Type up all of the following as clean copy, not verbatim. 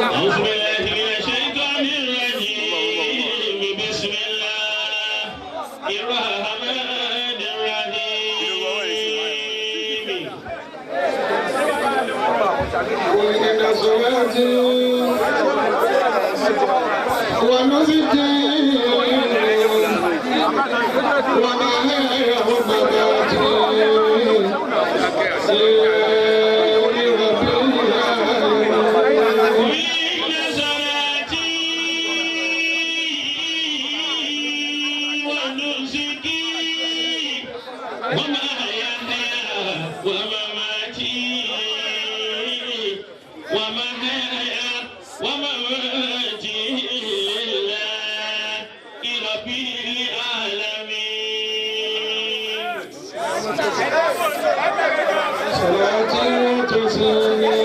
أعوذ بالله من الشيطان الرجيم. بسم الله الرحمن الرحيم. وإن صلاتي ونسكي ومحياي ومماتي لله رب العالمين. إن صلاتي ونسكي ومحياي ومماتي ومحياي ومماتي لله رب العالمين. صلاتي وتسليمي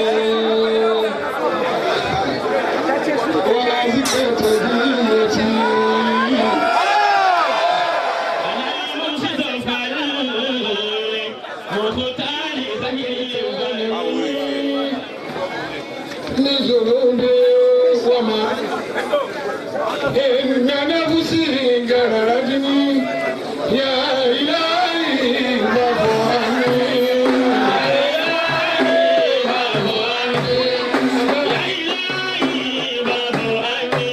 وأزكى تحيتي على المصطفى المختار سيد الخلق. لذنوبي وما إن نفسي غررتني يا إلهي فاعف عني. يا إلهي فاعف عني.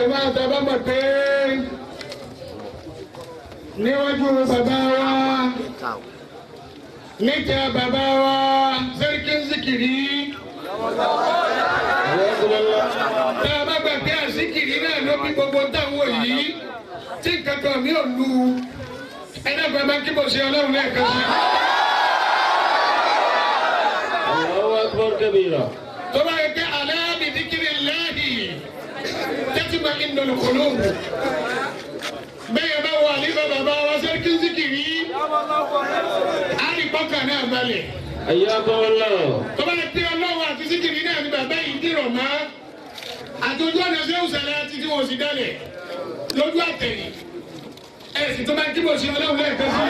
Jọba àtàbà mọ̀ pé níwájú bàbá wa níta bàbá wa Sẹ́ríkí Zikiri. Tá a bá gbà pé àzíkìrì náà ló bí gbogbo táwọn yìí tí nǹkan kan mi ò lu ẹ̀dá bàbá kí mo ṣe ọlọ́run lẹ́ẹ̀kan sí. Allahu akbar kabira. Tó bá yẹ pé ala bi dhikrillahi tatma'innul qulub. Bẹ́ẹ̀ bá wà nígbà bàbá wa Sẹ́ríkí Zikiri, á rí pọ́kà náà balẹ̀. Hayyakumullah. Tó bá yẹ pé ọlọ́run àti Zikiri náà ni bàbá yìí dìrọ̀ mọ́. Àti ojú ọ̀nà ṣé òṣèlú àti tí wọ́n sì dálẹ̀ lójú àtẹ̀yìn. Ẹ̀sìn tó bá kí mo ṣe ọlọ́run lẹ́ẹ̀kan sí.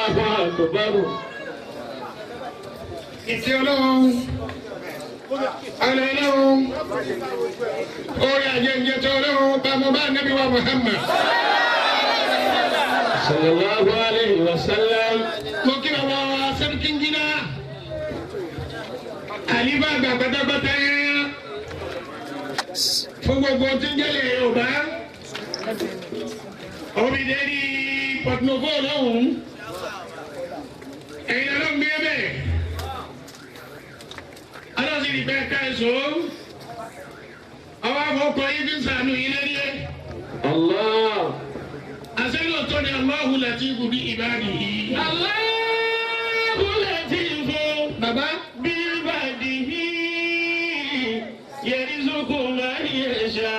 Allahu akbar. Ìtì ọlọ́run, ọlọ́run, orí àjẹjẹ tó ọlọ́run bá mo bá Nábì wa Muhammad. Sallallahu alayhi wa sallam. Mo kí bàbá wa Sẹ́ríkí Ngíná, àlífà àgbà pátápátá yẹn fún gbogbo tí ń jẹ́lẹ̀ Yorùbá. Obìnrin Pọ̀tùnúfò lọ́hùn-ún, ẹ̀yin ọlọ́run gbé bẹ́ẹ̀. Ọlọ́run sì ní bẹ́ẹ̀ ká èso. Ọwọ́ àfọwọ́kọ yín fi ń sànù yín lórí ẹ̀. Allah. Àṣẹ lóòótọ́ ni Allahu latifu bi ibadihi. Allahu latifu Bàbá. bi ibadihi yarzuqu man yasha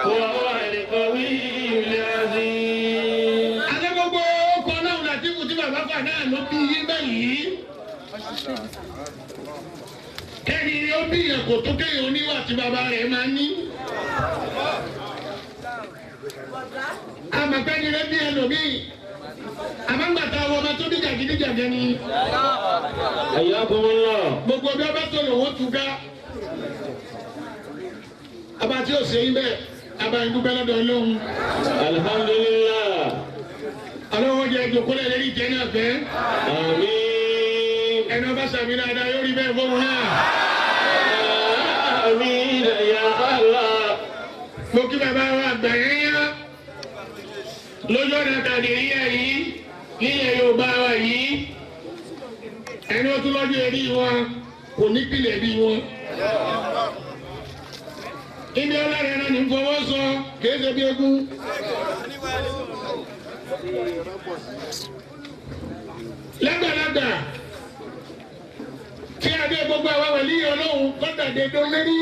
wa huwa al-qawiyyul aziz. Àṣẹ gbogbo ọkọ̀ náà latifu tí bàbá fà náà ló bí yín báyìí. Kẹ́ni ó bí yẹn kò tó kéèyàn oníwà tí bàbá rẹ̀ máa ní. Àmọ̀pẹ́ni rẹ̀ bí ẹlòmíì. Àmọ́ ńgbà tá a wọ ọmọ tó bí jàgídíjàgẹ́ ni. Hayyakumullah. Gbogbo bí ọba tó lò wọ́n túká. Ọba tí ò ṣe yín bẹ́ẹ̀, ọba ìdúpẹ́ lọ́dọ̀ Ọlọ́run. Alhamdulillah. Ọlọ́run jẹ́ ìjòkólẹ̀ lérí ìjẹ́ náà fẹ́. Àmín. Ẹni ọba sàmì dáadáa yóò rí bẹ́ẹ̀ fóun náà. Àmín ya Allah. Mo kí bàbá wa àgbà yẹn yá. Lójú ọ̀nà Kàdìríyà yìí, nílẹ̀ Yorùbá wa yìí, ẹni ó tún lọ́jọ́ eré wọn kò ní pìlẹ̀ bí wọn. Ibi ọlọ́run náà ní fọwọ́ sọ kìí ṣe bí egún. Lágbàlagbà tí a dé gbogbo àwa wẹ̀lí ọlọ́run kọ́tàdé tó lérí.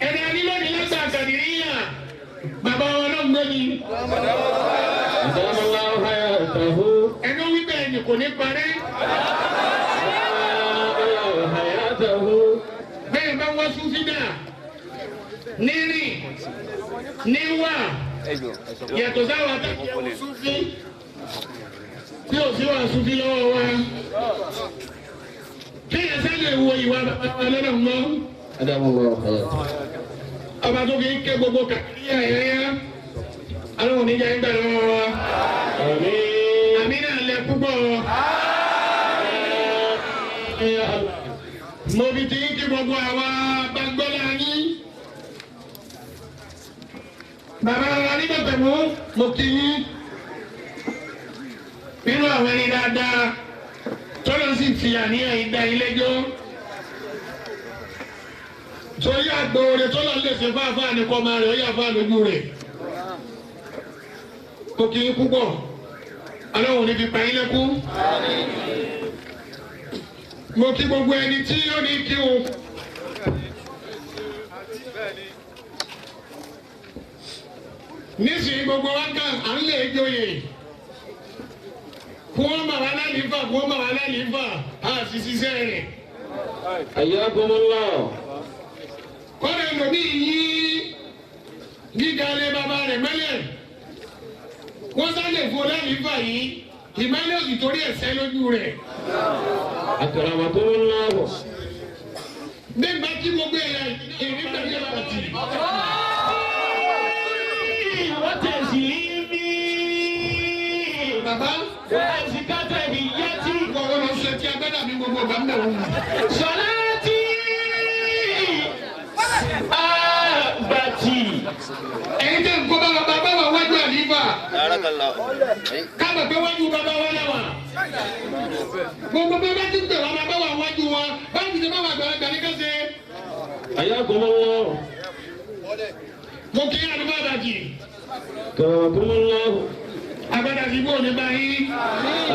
Ẹni anílọ́ni lágbà Kàdìríyà, bàbá wa náà ń gbé ni. Adamallahu hayatahu. Ẹni wí bẹ́ẹ̀ ni kò ní parẹ́. Adamallahu hayatahu. Bẹ́ẹ̀ bá wọ́n sún sídà nírìn níwà yàtọ̀ sáwọn àtàkùn súnfí tí ò sí wà súnfí lọ́wọ́ wa. Kéèyàn sẹ́lẹ̀ wo ìwà bàbá wa lọ́nà mọ́. Adamallahu hayatahu. Ọba tó fi ń ké gbogbo kàkiri àyẹ́yẹ́. Ọlọ́run níjà ń gbà lọ́wọ́ wa. Àmín. Àmì náà lẹ púpọ̀. Ya Allah. Mo fi ti ń kí gbogbo àwa gbàgbọ́lá yín. Bàbá wa nígbà tẹ̀mú mo kí yín. Nínú àwọn ẹni dáadáa tọ́lọ́ sì fi àníyàn yìí dá ilé jọ́. Torí àgbo rẹ̀ tọ́lọ́ lè ṣe fáfáà ní kọ́ máa rẹ̀ ó yà fáà lójú rẹ̀. Mo kí yín púpọ̀. Ọlọ́run ní fi pa yín lẹ́kún. Mo kí gbogbo ẹni tí ó ní kí o. Nísìnyí gbogbo wa kàn à ń lè joyè. Kí wọ́n mà wá lálìífà, kí wọ́n mà wá lálìífà, a sì ṣiṣẹ́ rẹ̀. Hayyakumullah. Kọ́lẹ̀ lòmí yí gíga lé bàbá rẹ̀ mẹ́lẹ̀. Wọ́n sálè fún ọ lálìífà yìí, ìmẹ́lẹ̀ òsì torí ẹ̀sẹ̀ lójú rẹ̀. Akramakumullah. Nígbà tí gbogbo èèyàn ìrìn pẹ̀lú àti. Wa taslimi. Bàbá. Wa azka tahiyyati. Wọ́n lọ sọ tí agbádá mi gbogbo ọ̀gá ń bẹ̀ wọ́n. Salati Ẹ̀yin tẹ́ ń kó bá bàbá wa wájú àlífà. Káàmọ̀ pé wájú bàbá wa lẹ́wà. Gbogbo bí wọ́n ti ń pè wá bàbá wa wájú wa. Báwo ni báwa àgbàlagbà ní kẹ́sẹ̀? Ayakumullah. Mo kí àdúgbò àdàjì. Karakumullah. Àgbàdà sí bò ní báyìí.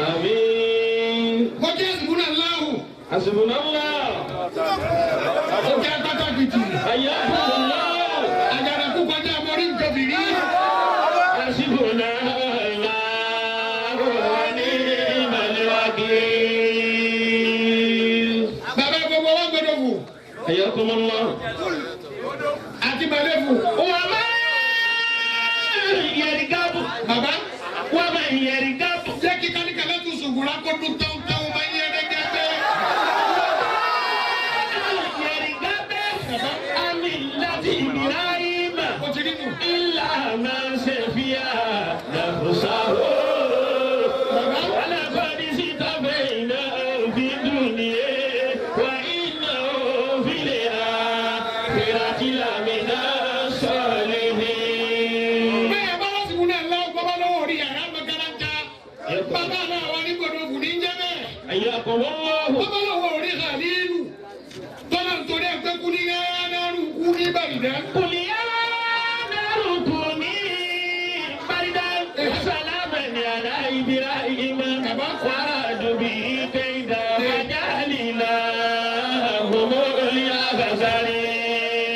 Àmín. Mo kí àsìkò láwù. Hasbunallah. Mo kí apátákìtì. Ayakumullah. Àjànàkú kọjá àmọ́rí nǹkan fìrí. Hasbunallah wa ni'mal wakil. Bàbá gbogbo wa gbọdọ̀ wù. Ayakumullah. Àti màlẹ́fù. Wa man yargabu. Bàbá Wa man yargabu. jẹ́ kí kálíkàlá tún sùgùrà kó dún táwọn máa ń yẹ ẹ̀ẹ́dẹ́gbẹ́. Yargabu. An millati Ibrahim. Mo ti rí nù. إلا من سفيا نفسه ولقد اصطفيناه في الدنيا وإنه في الآخرة لمن الصالحين. Bẹ́ẹ̀ bá wá sùgùrà ńlá ọkọ̀ bá lọ́wọ́ orí yàrá mọ́kànlá. Bàbá náà wà ní gbọdọ̀ wù ní jẹ́ bẹ́ẹ̀. حياكم الله. Bàbá lọ́wọ́ orí Khalilu. Tọ́lá nítorí ẹgbẹ́ kú ní náírà kú ní Bàrìdá. قل يا نار كوني بردا وسلاما على إبراهيم وأرادوا به كيدا فجعلناهم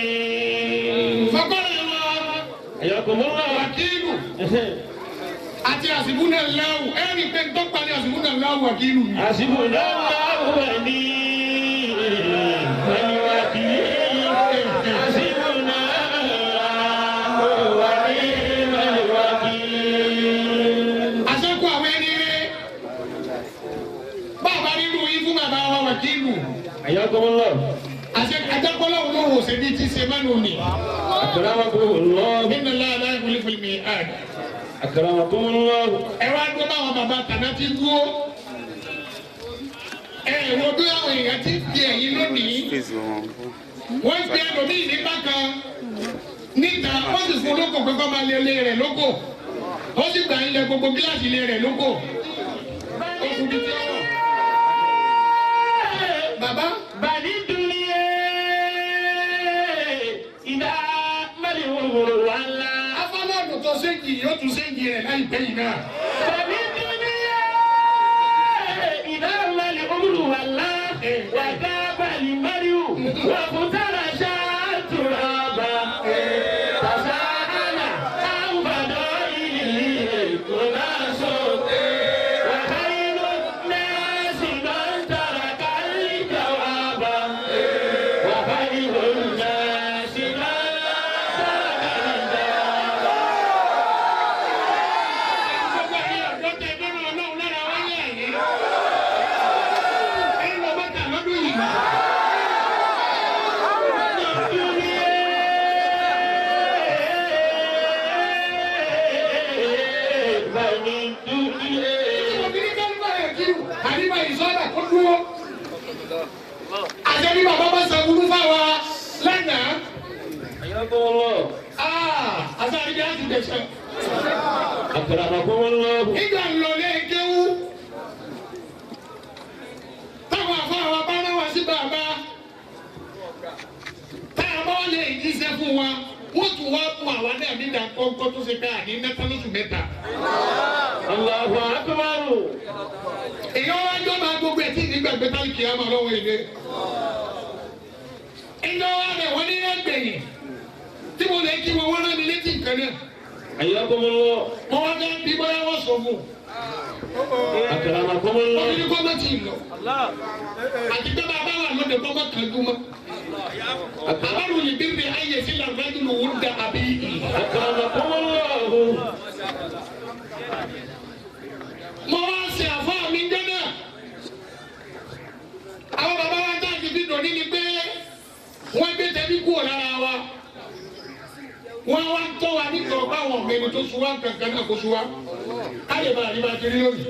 الأخسرين. Fọ́kọ́rọ̀ wa حياكم الله. wàkílù àti àsìkúnà láwù. Ẹ̀rí pé tọ́pa ní àsìkúnà láwù wàkílù ni. حسبنا الله ونعم الوكيل. حسبنا الله ونعم الوكيل. Àṣẹ́kù àwọn ẹni rẹ̀. Bàbá nínú yín fún bàbá wa wàkílù. حياكم الله. Àṣẹ ajákọ́lá òun ló wò ṣe bí ti ṣe mánu ni. أكرمكم الله. Nínú láàlá ìfúnlẹ̀fúnlẹ̀ mi àd. أكرمكم الله. Ẹ wá gbọ́ báwọn bàbá tàná ti dúró. Ẹ wo bí àwọn èèyàn ti fi ẹ̀yìn lónìí. Wọ́n fi ẹlòmíì ní bákan níta wọ́n sì fún lóko pé kó máa lé ilé rẹ̀ lóko. Ó sì gbà ilẹ̀ gbogbo gíláàsì ilé rẹ̀ lóko. Ó kú bí tí ó wà. Bàbá بل الدنيا إذا ما الأمور ولا afọlọ́ọ̀dù tó séjì yóò tún séjì rẹ̀ láìpẹ́ yìí náà. بل الدنيا إذا ما الأمور ولا وذاب المرء وافترش التراب تساءل عن فضائله أناس وخير الناس من ترك الجواب وخير الناس من ترك الجواب. Gbogbo ẹ̀yin ọ̀dọ́ tẹ bẹ́rù Ọlọ́run lára wáyé ẹ̀yìn. Ẹ̀yin lọ bàtà lọ́dún yìí. Obìnrin kan bá yẹ kí àríwá ìsọ́dà kó dúró. Àṣẹ ní bàbá bá san burú fáwa lánàá. Àṣà àríwá ti dẹ̀ṣẹ̀. أكرمكم الله. Ìgbà ń lọ lé kéwú. Táwọn àfáà wa bá rán wa sí bàbá. Tá a bá lè jíṣẹ́ fún wa, wọ́n tún wá fún àwa náà nígbà kọ́kọ́ tó ṣe pé àní mẹ́ta lóṣù mẹ́ta. الله أكبر. Èèyàn wá jọ́ máa gbogbo ẹ̀ tí ìgbàgbé tálíkì á máa lọ́wọ́ ilé. Ìjọ wa rẹ̀ wọ́n ní ẹgbẹ̀yìn tí mo lè kí wọn wọ́n rán mi létí nǹkan náà. حياكم الله. Mo wá fẹ́ bí bóyá wọ́n sọ fún un. أكرمكم Wọ́n الله. ní kó má ti lọ. Àti pé bàbá wà lóde kó má kanjú mọ́. Àbárò lè bí mi ayé sí làǹfààní lòún da àbí. أكرمكم الله. Mo wá ṣe àfọ́ mi jẹ́ náà. Àwọn bàbá wa tá a ti fi dòní ni pé wọ́n gbé tẹ̀mí kúrò lára wa. Wọ́n wá ń tọ́ wa nígbà ọgbà àwọn ọ̀gbẹ́ni tó sun wá kankan náà kó sun wá. Ká lè bá àríwá ti rí lónìí.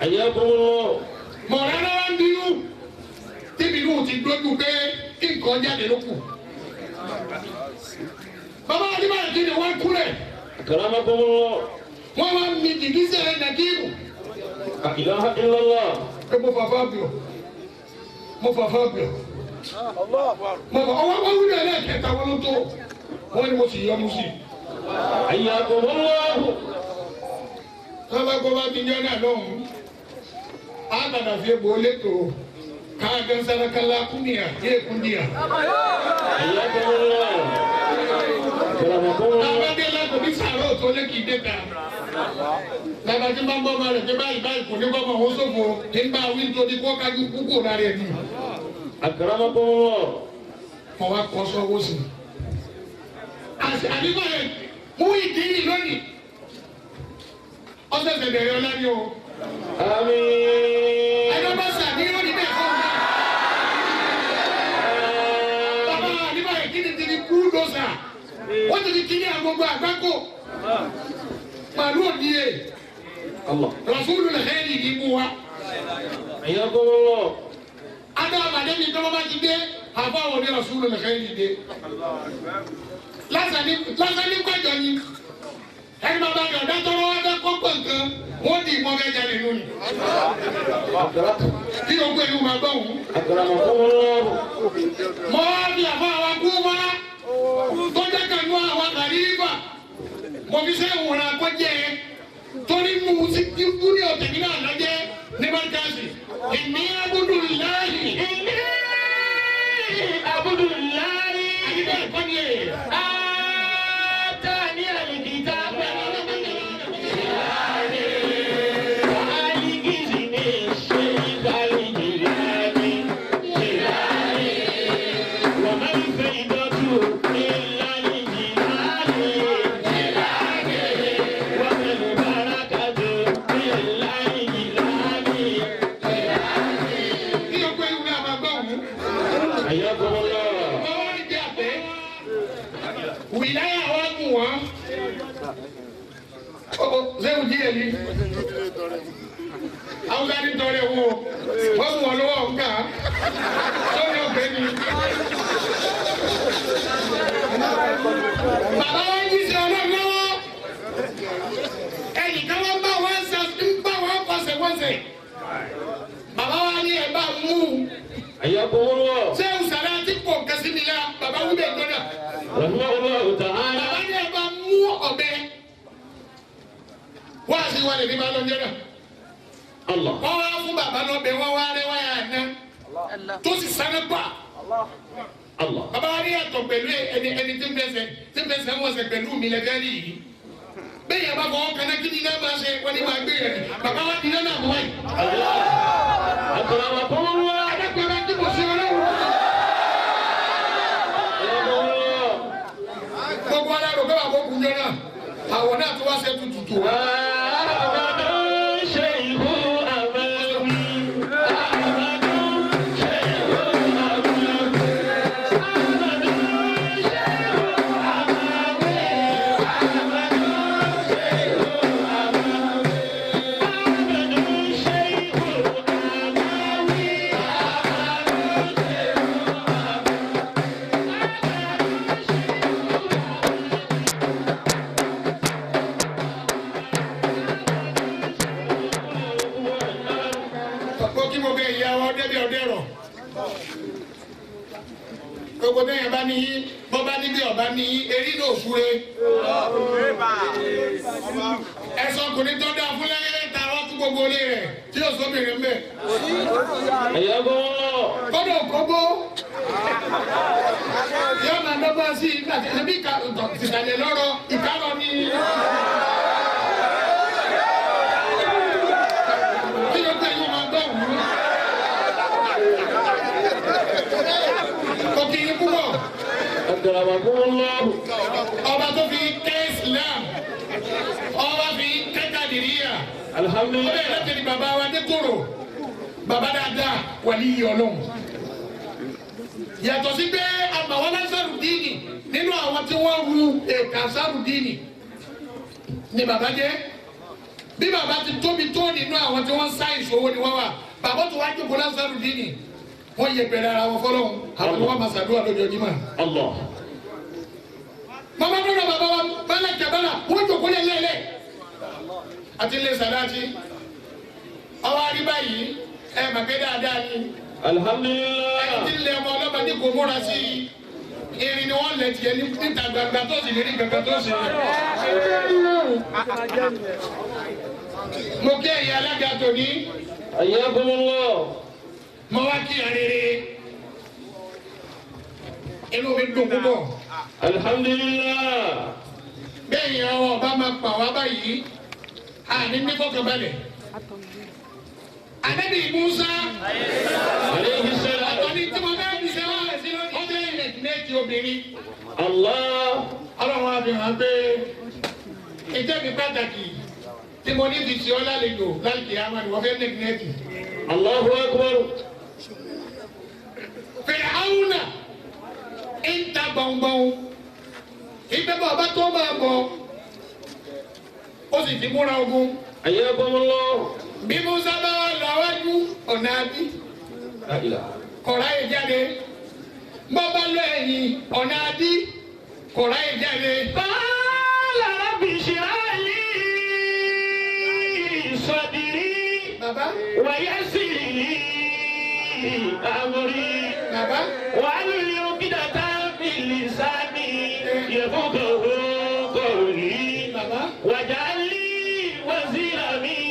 حياكم الله. Mọ̀rẹ́rẹ́ wá ń bínú. Tíbi inú ti dójú pé kí nǹkan jáde ló kù. Bàbá Adébáyọ̀ kí ni wọ́n kúrẹ̀. Akramakumullah. Wọ́n wá mi jìgísẹ̀ ẹ̀ nàkírù. La ilaha illallah. Ẹ mo fà fà bìọ̀. Mo fà fà bìọ̀. Mo fà ọwọ́ wọ́n wúlò ẹlẹ́ẹ̀kẹta wọn ló tó. Wọ́n ní mo sì yọnu sí i. Hayyakumullah. Sábà kó bá ti jẹ́ náà lọ́hùn-ún. Á padà fi egbò létò. Káàgán sárakálá kúnìyà yé kúndìyà. Hayyakumullah. Akramakumullah. Lábàdé lágbo bí sàrò tó lé kì í dé ta. Lábàdé máa ń bọ́ ọmọ rẹ̀ pé báyìí báyìí kò ní kọ́ ọmọ òun ṣòfò ní bá wí nítorí kó kájú kúkú lára ẹ̀ ní. Akramakumullah. Mo wá kọ́ sọ́wọ́ sí i. Àdìgbò rẹ̀ mú ìdírí lónìí. Ọ̀sẹ̀sẹ̀ bẹ̀rẹ̀ ọlá ni o. Àmín. Ẹni ọba sàdí lónìí bẹ́ẹ̀ kọ́ ọ̀gá. Bàbá àdìgbò rẹ̀ kí ni ti di kú lọ́sà. Wọ́n ti di kíní agogo àgbákò. Màlúù òdìye. Allah. Rasulul khairi yìí mú wa. Hayyakumullah. Adé àbàdé mi tọ́wọ́ bá ti dé, àbá wọ̀ ní Rasulul khairi dé. Lásán ní kọjọ ni. Ẹni bàbá mi ọ̀dá tọrọ wá dá kọ́kọ́ nǹkan, wọ́n di ìmọ̀ bẹ́ẹ̀ jáde lónìí. Kí ló gbé ìlú máa gbọ́ òun? Akramakumullah. Mọ wá bí àbá wa kú wá. Tọ́jà kanú àwọn kàlífà. Mo fi sẹ́ ìwòrán akọ́jẹ́ torí mu sí kú ní ọ̀tẹ̀ nínú àlọ́jẹ́ ní Báríkàsì. Ìní Abudullahi. Inni Abudullahi. Àdìbẹ́ ẹ̀kọ́ ni ẹ̀. Atani al-kitaba. Wa-aligizini Sheikh al-Jilani. Jilani. Wa ma al-faydatu illa al-Jilani. Jilani. Wa ma al-barakatu illa al-Jilani. Kí o gbé ìwé àmàgbọ́ òun. Hayyakumullah. Mo wá ń jẹ́ àpẹ́. Wìláyà wa mú wọn. Ó sẹ́wọ̀n jí èmi. Awúsá ní tọrẹ wo. Wọ́n mú wọn lọ́wọ́ nǹka. Sọ́yìn ọ̀gbẹ́ ni. Bàbá wa ń jí sí ọlọ́run lọ́wọ́. Ẹnìkan wọ́n bá wọn ṣe ń bá wọn kọsẹ̀ wọ́sẹ̀. Bàbá wa ní ẹ̀ bá mú un. Hayyakumullah. Ṣé ìsàlẹ̀ àti pọ̀ nǹkan sí mi la? Bàbá wúlò gbọ́dọ̀. Rahimahullahu ta'ala. Bàbá ní ẹ bá mú ọ̀bẹ. Wá sí wa lè fi máa lọ jẹ́ náà. Allah. Wọ́n wá fún bàbá lọ́bẹ̀ wọ́n wá rẹ́ wáyà ná. Tó sì sáré pa. Allah. Bàbá wa ní ẹ̀tọ́ pẹ̀lú ẹni ẹni tí ń fẹsẹ̀ wọ́sẹ̀ pẹ̀lú mi lẹ́fẹ́ rí yìí. Bẹ́ẹ̀ yẹn bá fọwọ́ kan náà kí ni iná máa ṣe wọ́n ní máa gbé yẹn. Bàbá wa ti iná náà mú wáyé. Allah. Akramakumullah. Adékọ̀ọ́lá tí kò sí ọlọ́run. Hayyakumullah. Gbogbo alárò pé bàbá òkú jọ náà. Àwọ̀ náà tó wá ṣe tutù tù wá. Ahmadu Sheikhu Amawi. Ahmadu Sheikhu Amawi. Ahmadu Sheikhu Amawi. Ahmadu Sheikhu Amawi. Ahmadu Sheikhu Amawi. Ahmadu Sheikhu Amawi. Mo kí mo bẹ ìyá wa ọdẹ bí ọdẹ rọ. Gbogbo bẹ́ẹ̀ yẹn bá ní yín, bọ́ bá ní bí ọba ní yín, erí ló súre. Ẹ̀sọ́ ọkùnrin tó dáa fún lẹ́yìn ta wá fún gbogbo ilé rẹ̀ tí yóò sóbìnrin mbẹ̀. Hayyakumullah. Kọ́dọ̀ kóbó. Yóò máa dọ́gba sí i nígbà tí ẹbí ìsàlẹ̀ lọ́rọ̀ ìkárọ̀ ni. Kí ló pé yóò máa gbọ́ òun? Kò kì í púpọ̀. Akramakumullah. Ọba tó fi kẹ́ Islam, ọba fi kẹ́ Kàdìríyà. Alhamdulillah. Ọbẹ̀ láti ní bàbá wa dé kóró. Bàbá dáadáa wà ní iyì Ọlọ́run. Yàtọ̀ sí pé àmàwọ́lá Sàrùdíìnì nínú àwọn tí wọ́n ru èkà Sàrùdíìnì ni bàbá jẹ́. Bí bàbá ti tóbi tó nínú àwọn tí wọ́n sá ìṣòwò ni wọ́n wà. Bàbá tó wá jókòó lá Sàrùdíìnì. Wọ́n yẹ pẹ̀lú ara wọn fọlọ́hún. Àwọn ni wọ́n máa ṣàdúrà lójoojúmọ́. Allah. Màmá dọ́dọ̀ bàbá wa bala jabala wọ́n jòkó lé lẹ́lẹ̀. Àti ilé sàdáàtì. Ọwọ́ àríbá yìí ẹ mà pé dáadáa ni. Alhamdulillah. Ẹni tí ń lé ọmọ ọlọ́mọ ní kò múra sí i. Irin ni wọ́n lẹ̀ tiẹ̀ níta gbangba tó sì lérí gbangba tó sì. Mo kí ẹ̀yin alága tòní. Hayyakumullah. Mo wá kí arére. Inú mi dùn púpọ̀. Alhamdulillah. Bẹ́ẹ̀ ni àwọn ọba máa pa wá báyìí. Àní ní fọkànbalẹ̀. Ànábì Musa. Alayhi salam. Ọ̀tọ̀ ni tí mo fẹ́ fi ṣe wá sí lónìí. Ó fẹ́ nẹ̀tì obìnrin. Allah. Ọlọ́run á fi hàn pé ìjẹ́ mi pàtàkì tí mo ní fi ṣe ọ́ lálejò láti àmà ni wọ́n fẹ́ nẹ̀tì. Allahu akbar. Fìràwùnà ń ta gbọ̀ngbọ̀n. Ìgbẹ́ bọ̀ ọba tó máa bọ̀ ó sì ti múra ogun. Hayyakumullah. Bí Musa bá wà lọ wájú ọ̀nà àbí La ilaha. kọ̀ọ̀rá yìí jáde. Bọ́ bá lọ ẹ̀yìn ọ̀nà àbí kọ̀ọ̀rá yìí jáde. Qala rabbi shrah li sadri Bàbá wa yassir li amri. bàbá واحلل عقدة من لساني يفقهوا قولي bàbá واجعل لي وزيرا من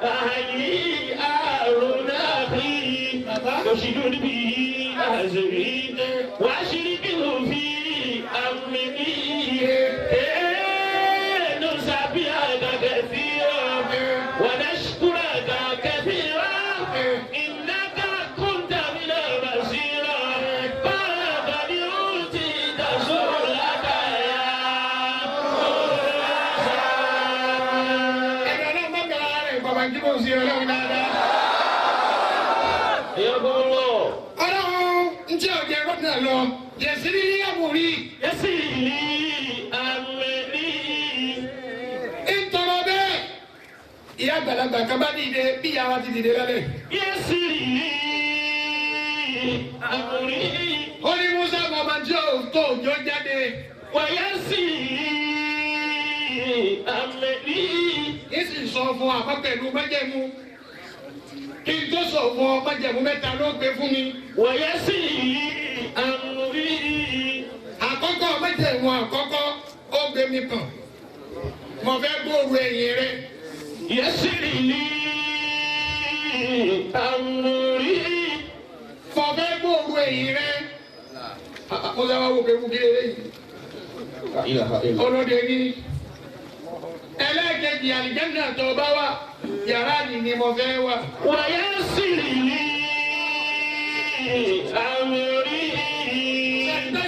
أهلي هارون أخي اشدد به أزري وأشركه في أمري كي نسبحك كثيرا ونشكرك كثيرا إنك كنت بنا بصيرا قال قد أوتيت سؤلك يا موسى. Ẹ̀rọ náà má bẹ̀rẹ̀ ara rẹ̀ bàbá jí kò sí ọlọ́run dáadáa. حياكم الله. Ọlọ́run ń tí ọ̀jẹ̀ rọ́nà lọ yẹ̀sí ní àmúrí يسر لي أمري. ń tọrọ bẹ́ẹ̀. Ìyá àgbàlagbà kan bá dìde bí ìyá wa ti dìde lálẹ́. يسر لي أمري. Ó ní Musa bàbá tí ò tó òjò jáde. ويسر لي أمري. Ń sì sọ fún àmọ́ pẹ̀lú májẹ̀mú. Kí n tó sọ fún ọ májẹ̀mú mẹ́ta ló gbé fún mi. ويسر لي أمري. Àkọ́kọ́ májẹ̀mú àkọ́kọ́ ó gbé mi kàn. Mo fẹ́ gbóòrò ẹ̀yìn rẹ̀. يسر لي أمري. Mo fẹ́ gbóòrò ẹ̀yìn rẹ̀. Mo sábà wò pé mú kí lélẹ́yìí. لا إله إلا Ọlọ́dẹ ní. Ẹlẹ́ẹ̀kejì àlìjẹ́nà tó bá wà yàrá ni ni mo fẹ́ wà. ويسر لي أمري.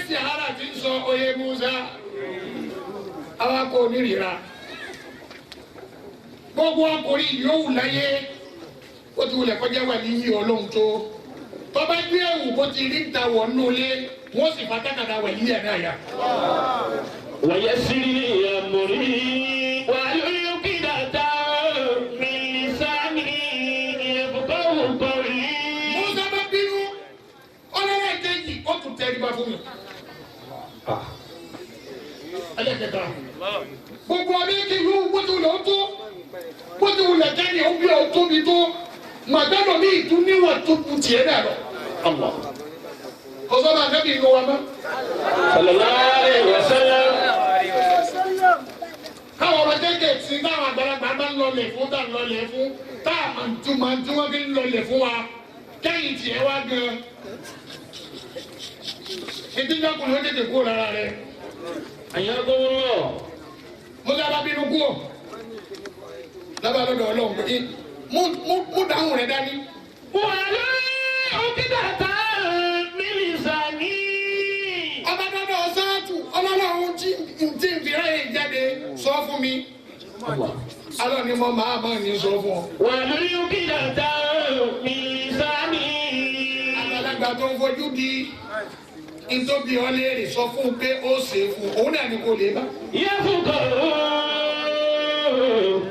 Ṣé ara ti ń sọ oyè Musa? Àwa kò ní ríra. Gbogbo ọkùnrin yòówù láyé ó ti wulẹ̀ kọjá wà ní yí ọlọ́run tó. Tọ́ba gbé ẹ̀wù bó ti rí ta wọ̀ nínú ilé, wọ́n sì fa tákàdá wẹ̀ yí ẹ̀ náà yá. ويسر لي أمري واحلل عقدة من لساني يفقهوا قولي. Musa bá bínú, ọlọ́lẹ́kejì ó tún tẹríba fún mi. Ẹlẹ́kẹta. Gbogbo ọdún kí ìlú bó ti wulẹ̀ ó tó bó ti wulẹ̀ kẹ́ni ó bí ó tóbi tó màgbẹ́dọ̀ ní ìtú níwọ̀n tó kù tiẹ̀ náà lọ. الله. Ọ̀sán máa kẹ́bi ìlú wa mọ́. صلى الله عليه وسلم. Káwọn ọmọ kéékèèké táwọn àgbàlagbà máa ń lọlẹ̀ fún tá ń lọlẹ̀ fún tá a máa ń túmọ̀ tí wọ́n fi ń lọlẹ̀ fún wa kẹ́yìn tiẹ̀ wá gan. Ìdíjọ́kùnrin ó tètè kúrò lára rẹ̀. حياكم الله. Musa bá bínú kúrò. Lábàá lọ́dọ̀ Ọlọ́run pé mú dáhùn rẹ̀ dání. واحلل عقدة من لساني. Ọba dọ́dọ̀ sáàtù ọlọ́run tí ń tí ń fi ráyè jáde sọ fún mi. Alọ́ ni mo máa máa ní sọ fún ọ. واحلل عقدة من لساني. Àgbàlagbà tó ń fojú di ntóbi ọ léèrè sọ fún un pé ó ṣe é fún un òun náà ni kò lè bá. يفقهوا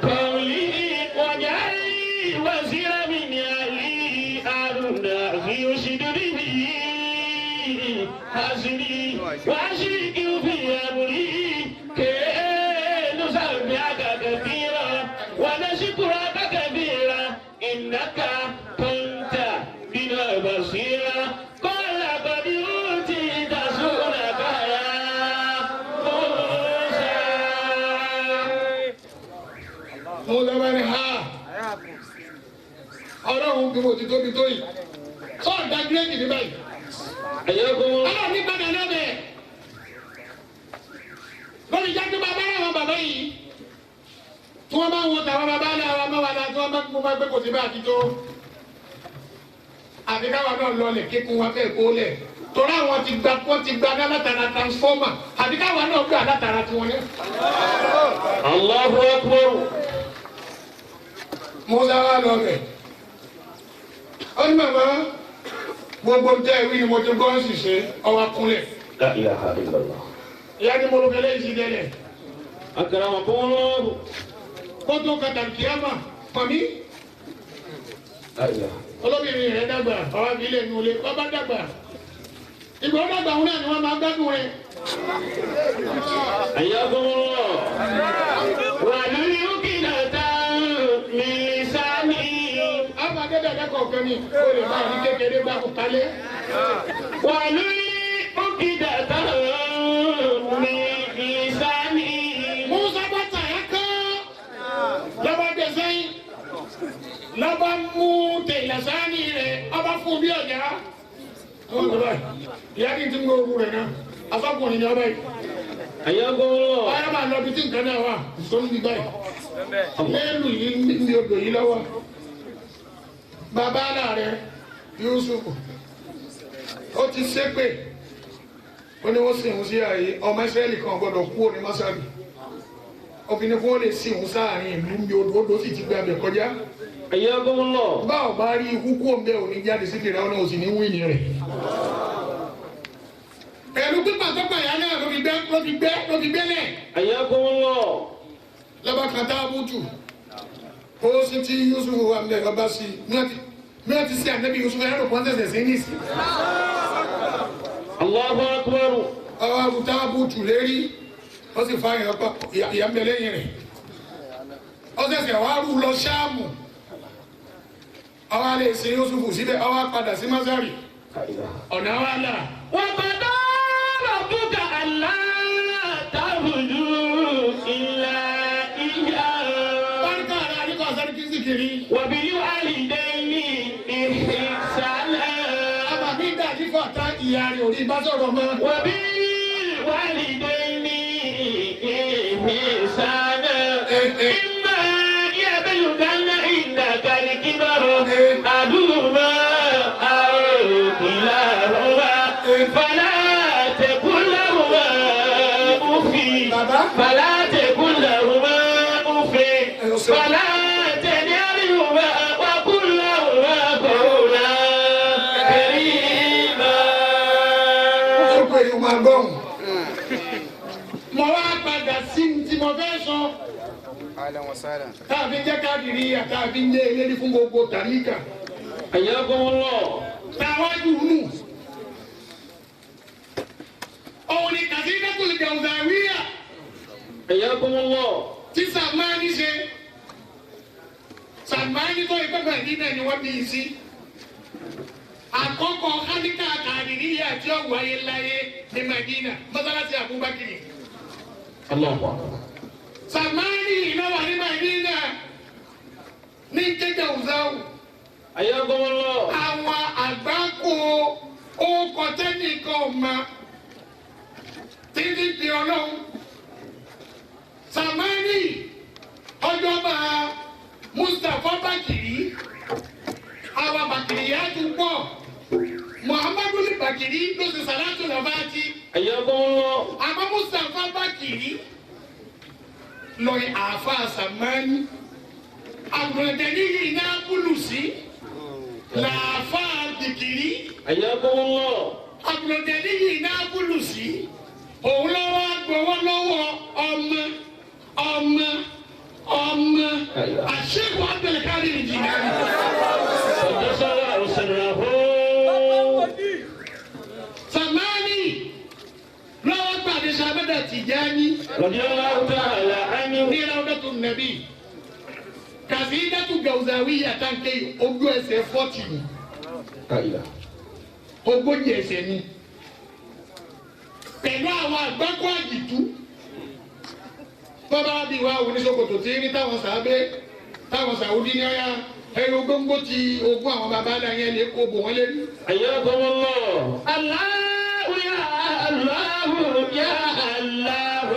قولي واجعل لي وزيرا من أهلي هارون أخي اشدد به أزري وأشركه في Mo lọ́wọ́ ní ha. Ọlọ́run bí mo ti tóbi tó yìí. Sọ́ọ̀ da gírèjì ní báyìí. Ọlọ́run ní padà lọ́bẹ̀. Lórí jáde bàbá àwọn bàbá yìí. Tí wọ́n bá ń wo tàwọn bàbá náà wà máa wà láti wọ́n bá gbé gbé kò sí bá àtijọ́. Àfi káwa náà lọlẹ̀ kíkún wa fẹ́ kó lẹ̀. Torí àwọn ti gba wọ́n ti gba látara transformer. Àfi káwa náà gbà látara tiwọn yẹn. Allahu Akbar. Musa wá lọ bẹ̀. Ó ní màmá gbogbo tẹ́ ìwé ni mo ti gbọ́ ń sì ṣe ọwọ́ kúnlẹ̀. La ilaha illallah. Ìyá ni mo rò kẹlẹ́ yìí sí dẹ́lẹ̀. Akramakumullah. Kótó kàtàkìyàmà pàmí. La ilaha. Olóbìnrin rẹ̀ dàgbà ọwọ́ fi ilé nulẹ̀ ọba dàgbà. Ìgbà ó dàgbà òun náà ni wọ́n máa gbádùn rẹ̀. Hayyakumullah. Wa liyuqidatan min lisani. Àwọn akẹ́kọ̀ọ́ kọ̀ọ̀kan ni o lè bá ní kékeré bá kó kalẹ̀. Wa liyuqidatan min lisani. Musa bá tà yá kán. Lọ́ba gbé sẹ́yìn. Lọ́ba mú tẹ̀lẹ́sánì rẹ̀ ọba fún bí ọ̀já. Ìyá kí n ti mú ogun rẹ̀ náà. Afọ́kùnrin ni ọba yìí. Hayyakumullah. Ọ̀rẹ́ máa lọ bí tí nǹkan náà wà. Sọ́nù ní báyìí. Lẹ́nu yìí ní odò yìí lọ́wọ́. Bàbá náà rẹ̀ Yusuf. Ó ti ṣépè. Ó ní wọ́n sì ń sí àyè. Ọmọ Ísírẹ́lì kan gbọ́dọ̀ kú òní mọ́sálì. Obìnrin kó lè sí òun sáàrin ìlú mi odò odò sì ti gbé abẹ kọjá. Hayyakumullah. Bá ò bá rí ikú kú òun bẹ́ẹ̀ ò ní jáde sí ìlera ọ̀nà òsì ní wíìnì rẹ̀. Pẹ̀lú pípa tó pàyà náà ló fi gbẹ́ ló fi gbẹ́ ló fi gbẹ́lẹ̀. Hayyakumullah. Lọ́ba kan tá a bùtù. Ó sì ti Yusuf wà mẹ́ ọba sí i. Mi ò ti sí ànábì Yusuf ẹ̀rọ kan tẹ̀sẹ̀ sí ní ìsìn. Allahu akbar. Ọba àbùtá bùtù lérí. Ó sì fa ìyàn pa ìyá ń bẹ lẹ́yìn rẹ̀. Ó ṣẹ̀ṣẹ̀ wá rú lọ Ṣáàmù. Ọba lè ṣe Yusufu síbẹ̀, ọba padà sí Másárì. Ọ̀nà wa là. Wa qada rabbuka alla ta'budu illa iyyahu. Báríkà rẹ̀ àríkọ̀ sáré kí n sì kiri. Wa bil walidayni ihsana. Àbàmí dàjí fọ̀tá ìyá rẹ̀ ò ní bá sọ̀rọ̀ mọ́. Wa bil walidayni ihsana. Imma yablughanna indaka al-kibara ahaduhuma aw kilahuma fala taqul lahuma uffin. Bàbá. Fala taqul lahuma uffin. Fala tanharhuma wa qul lahuma qawlan karima. Ó pè é máa gbọ́hùn. Mo wá padà sí ní tí mo fẹ́ sọ. Ahlan wa sahlan. Táàbí jẹ́ káàkiri àtàbí ń jẹ́ eléyìí fún gbogbo tàríkà. Hayyakumullah. Tàwájú nù. Òun ni Kàsídẹ́kùlù Gàùsàwíyà Hayyakumullah. tí Sàmánì ṣe. Sàmánì tó ìpẹ́pẹ́ ìdílé ni wọ́n bí i sí. Àkọ́kọ́ Kálíkà Kàdìríyà tí ó wáyé láyé ní Madina, mọ́sálásí Abubakar. Allahu akbar. Sàmánì iná wà ní Madina ní kéde Òzáwù. Hayyakumullah. Àwọn àgbákò ókọ tẹ́nìkan ọ̀ma títí di ọlọ́run. Sàmánì ọjọ́ba Mustapha Bakiri, àwọn Bakiri yá tún pọ̀. Muhammadu Bakiri ló ṣe sàlátù lọ́fàtì. Hayyakumullah. Àmọ́ Mustapha Bakiri lọ àáfà Sàmánì. Àgùntàn yìí náà búlù sí làáfà Bìkìrí. Hayyakumullah. Àgùntàn yìí náà búlù sí. Òun lọ́wọ́ gbowó lọ́wọ́ ọmọ ọmọ ọmọ àṣẹ́gun Abdulkadir Jilani. Qaddasa sirrahu. Sàmánì lọ́wọ́ gbàdé Sàmẹ́dà Tìjání. Radiyallahu ta'ala anhu. Ní Rawdatu Nabi. Kàsídàtú Gàùsàwíyà táǹkì ogún ẹsẹ̀ 40 ni. La ilaha. Ogójì ẹsẹ̀ ni. Pẹ̀lú àwọn àgbákò àjìtú. Bọ́bá bí wa oníṣòkòtò tí ní táwọn sàábé táwọn sàwùdí ní ọ̀yá ẹ̀rọ gbóngbó ti ogún àwọn baba ńlá yẹn lè kó bò wọ́n lé ní. حياكم الله. الله يا الله يا الله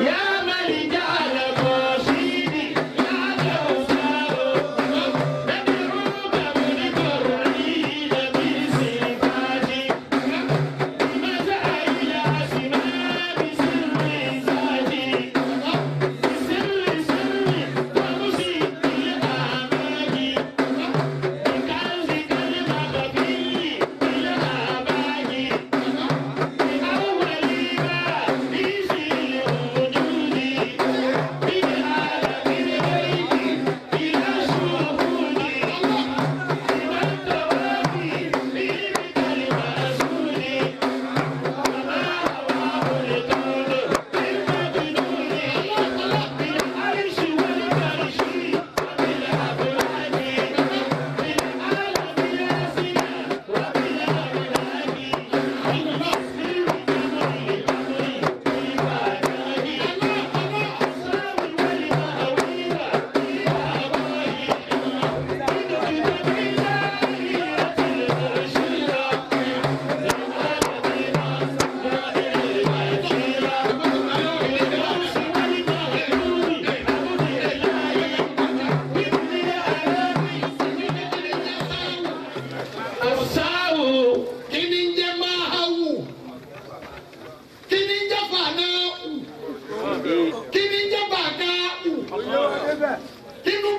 يا من جعل قصيدي يا كوثر ندعوك منكرين بصفاتي بمزايا الأسماء بسر ذاتي بسر سر ومسيء الأماكن بكنز كلمة في الآباء بأول ما في الوجود بالعالم الغيب إلى الشهود بمن توافي بالمسؤول وما هواه القول بالمجنون بالعرش والفرش وبالأفلاك بالعالم الأسنى وبالأملاك بالسر Kí ni ń jẹ́ máa wù? Kí ni ń jẹ́ fànáà wù? Kí ni ń jẹ́ bàgá wù? Kí ni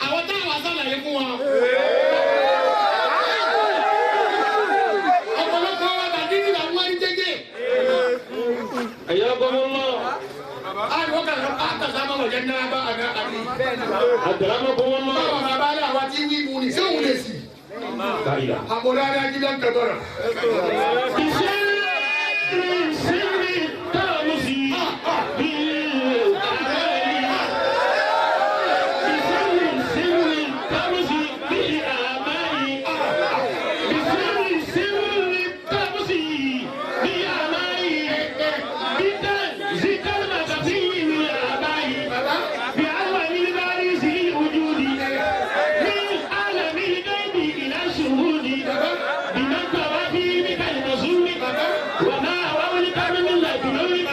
àwọn táwọn asálàyé fún wa? Ọ̀pọ̀lọpọ̀ wa bàdí ní làwọn ẹni jẹ́jẹ́. حياكم الله. Àìwọ́ kàkà àtàkà máa wọ̀ jẹ́ náà bá àná àbí. أكرمكم الله. Báwọn bàbá rẹ̀ àwa tí wí mu ni ṣé òun lè sì? لا إله. Àbọ̀dá rẹ̀ ajílẹ̀ ń kẹtọ̀rọ̀. بسر سر ترمزي بالأمال بسر سر ترمزي بالأمال بسر سر ترمزي بالأمال بتنزيك المخفي بالآباء بأول البارز الوجود من عالم الغيب إلى الشهود بمن توافي بك المزور وما هو الكون من الجنون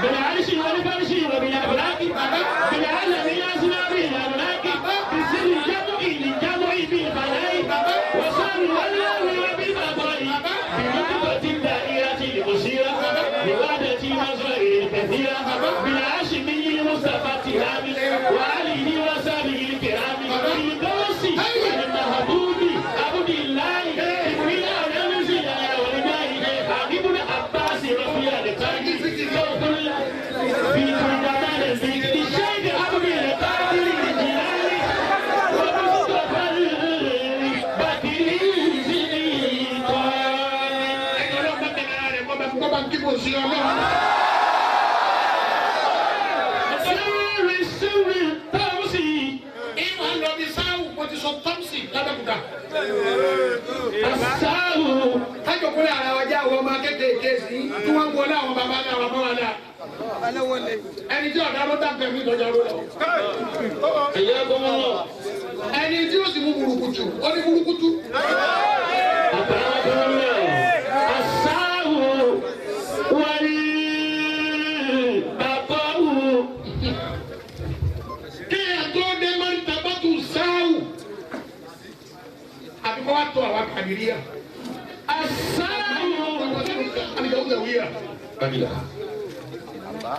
بالعرش والفرش وبالأفلاك بالعالم الأسمى بالأملاك بسر الجمع للجمع بالفناء وصار والله وبالبقاء بنقطة الدائرة المشيرة بوحدة المظاهر الكثيرة بالهاشمي المصطفى التهامي وآله وصحبه الكرام بالغوث المحبوب عبد الله ابن رمز ابن عباس رضي الله في كل زمان الشيخ عبد القادر الجيلاني ومصطفى البكري Ẹni ọlọ́run bá tẹ̀lé ara rẹ̀ kọ́ bá ń kí kò sí ọlọ́run. Sirri sirri tawsi Ìwà lọ bí sáwù mo ti sọ Tọ́msì lábẹ́kúta. asahu Kájọkúnlẹ̀ ara wa jẹ́ àwọn ọmọ kéékèèké sí tí wọ́n ń wọlé àwọn baba ńlá wa mọ́ wa dáa. Ẹni tí ọ̀dà ló dàgbẹ́ mi lọ́jà ló lọ. حياكم الله. Ẹni tí ó sì mú burúkutu, ó ní burúkutu. أكرمكم الله. السهو والبقاء Kéèyàn tó dé máa ń tabatu sáwù. Àbí kọ́ wa tó àwa kàdíríà. السهو Àbí kọ́ wa wíyà.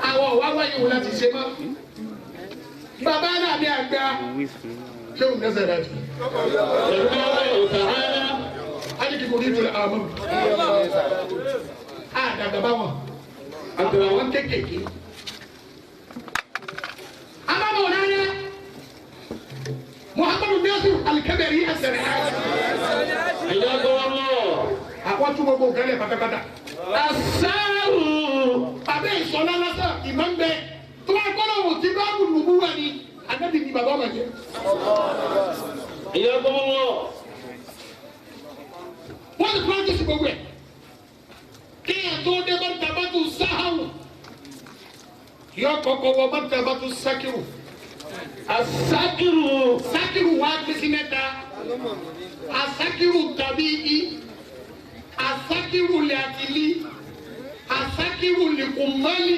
Àwọn ọ̀wá wáyé wò láti ṣe mọ́. Bàbá náà bí àgbà. Ṣé òun dẹ́sẹ̀ rẹ̀ tù? الله تعالى Aliki kò ní ìtura àmọ́. Àdàgbà bá wọn. Àgbà wọn kéékèèké. Alábọ̀ náà Muhammadu Nasir Alikabari ẹsẹ̀rẹ̀. حياكم الله. Àwọn tún gbogbo nǹkan lẹ̀ pátápátá. السهو Bàbá ìsọ̀lá lásán ìmọ̀ ń bẹ. Tó bá gbọ́dọ̀ wò tí bá wù lùbú wà ní. Ànábì ni bàbá ọmọ jẹ. حياكم الله. Wọ́n ti practice gbogbo ẹ̀. Kéèyàn tó dé bá tabatu sáhàwù. Yọ kọ́kọ́ wọ mọ́tàbátú sákìrù. Asakiru. Sákìrù wá pín sí mẹ́ta. Asakiru tàbí i. Asakiru lè àtìlí. Asakiru lè kò mọ́lì.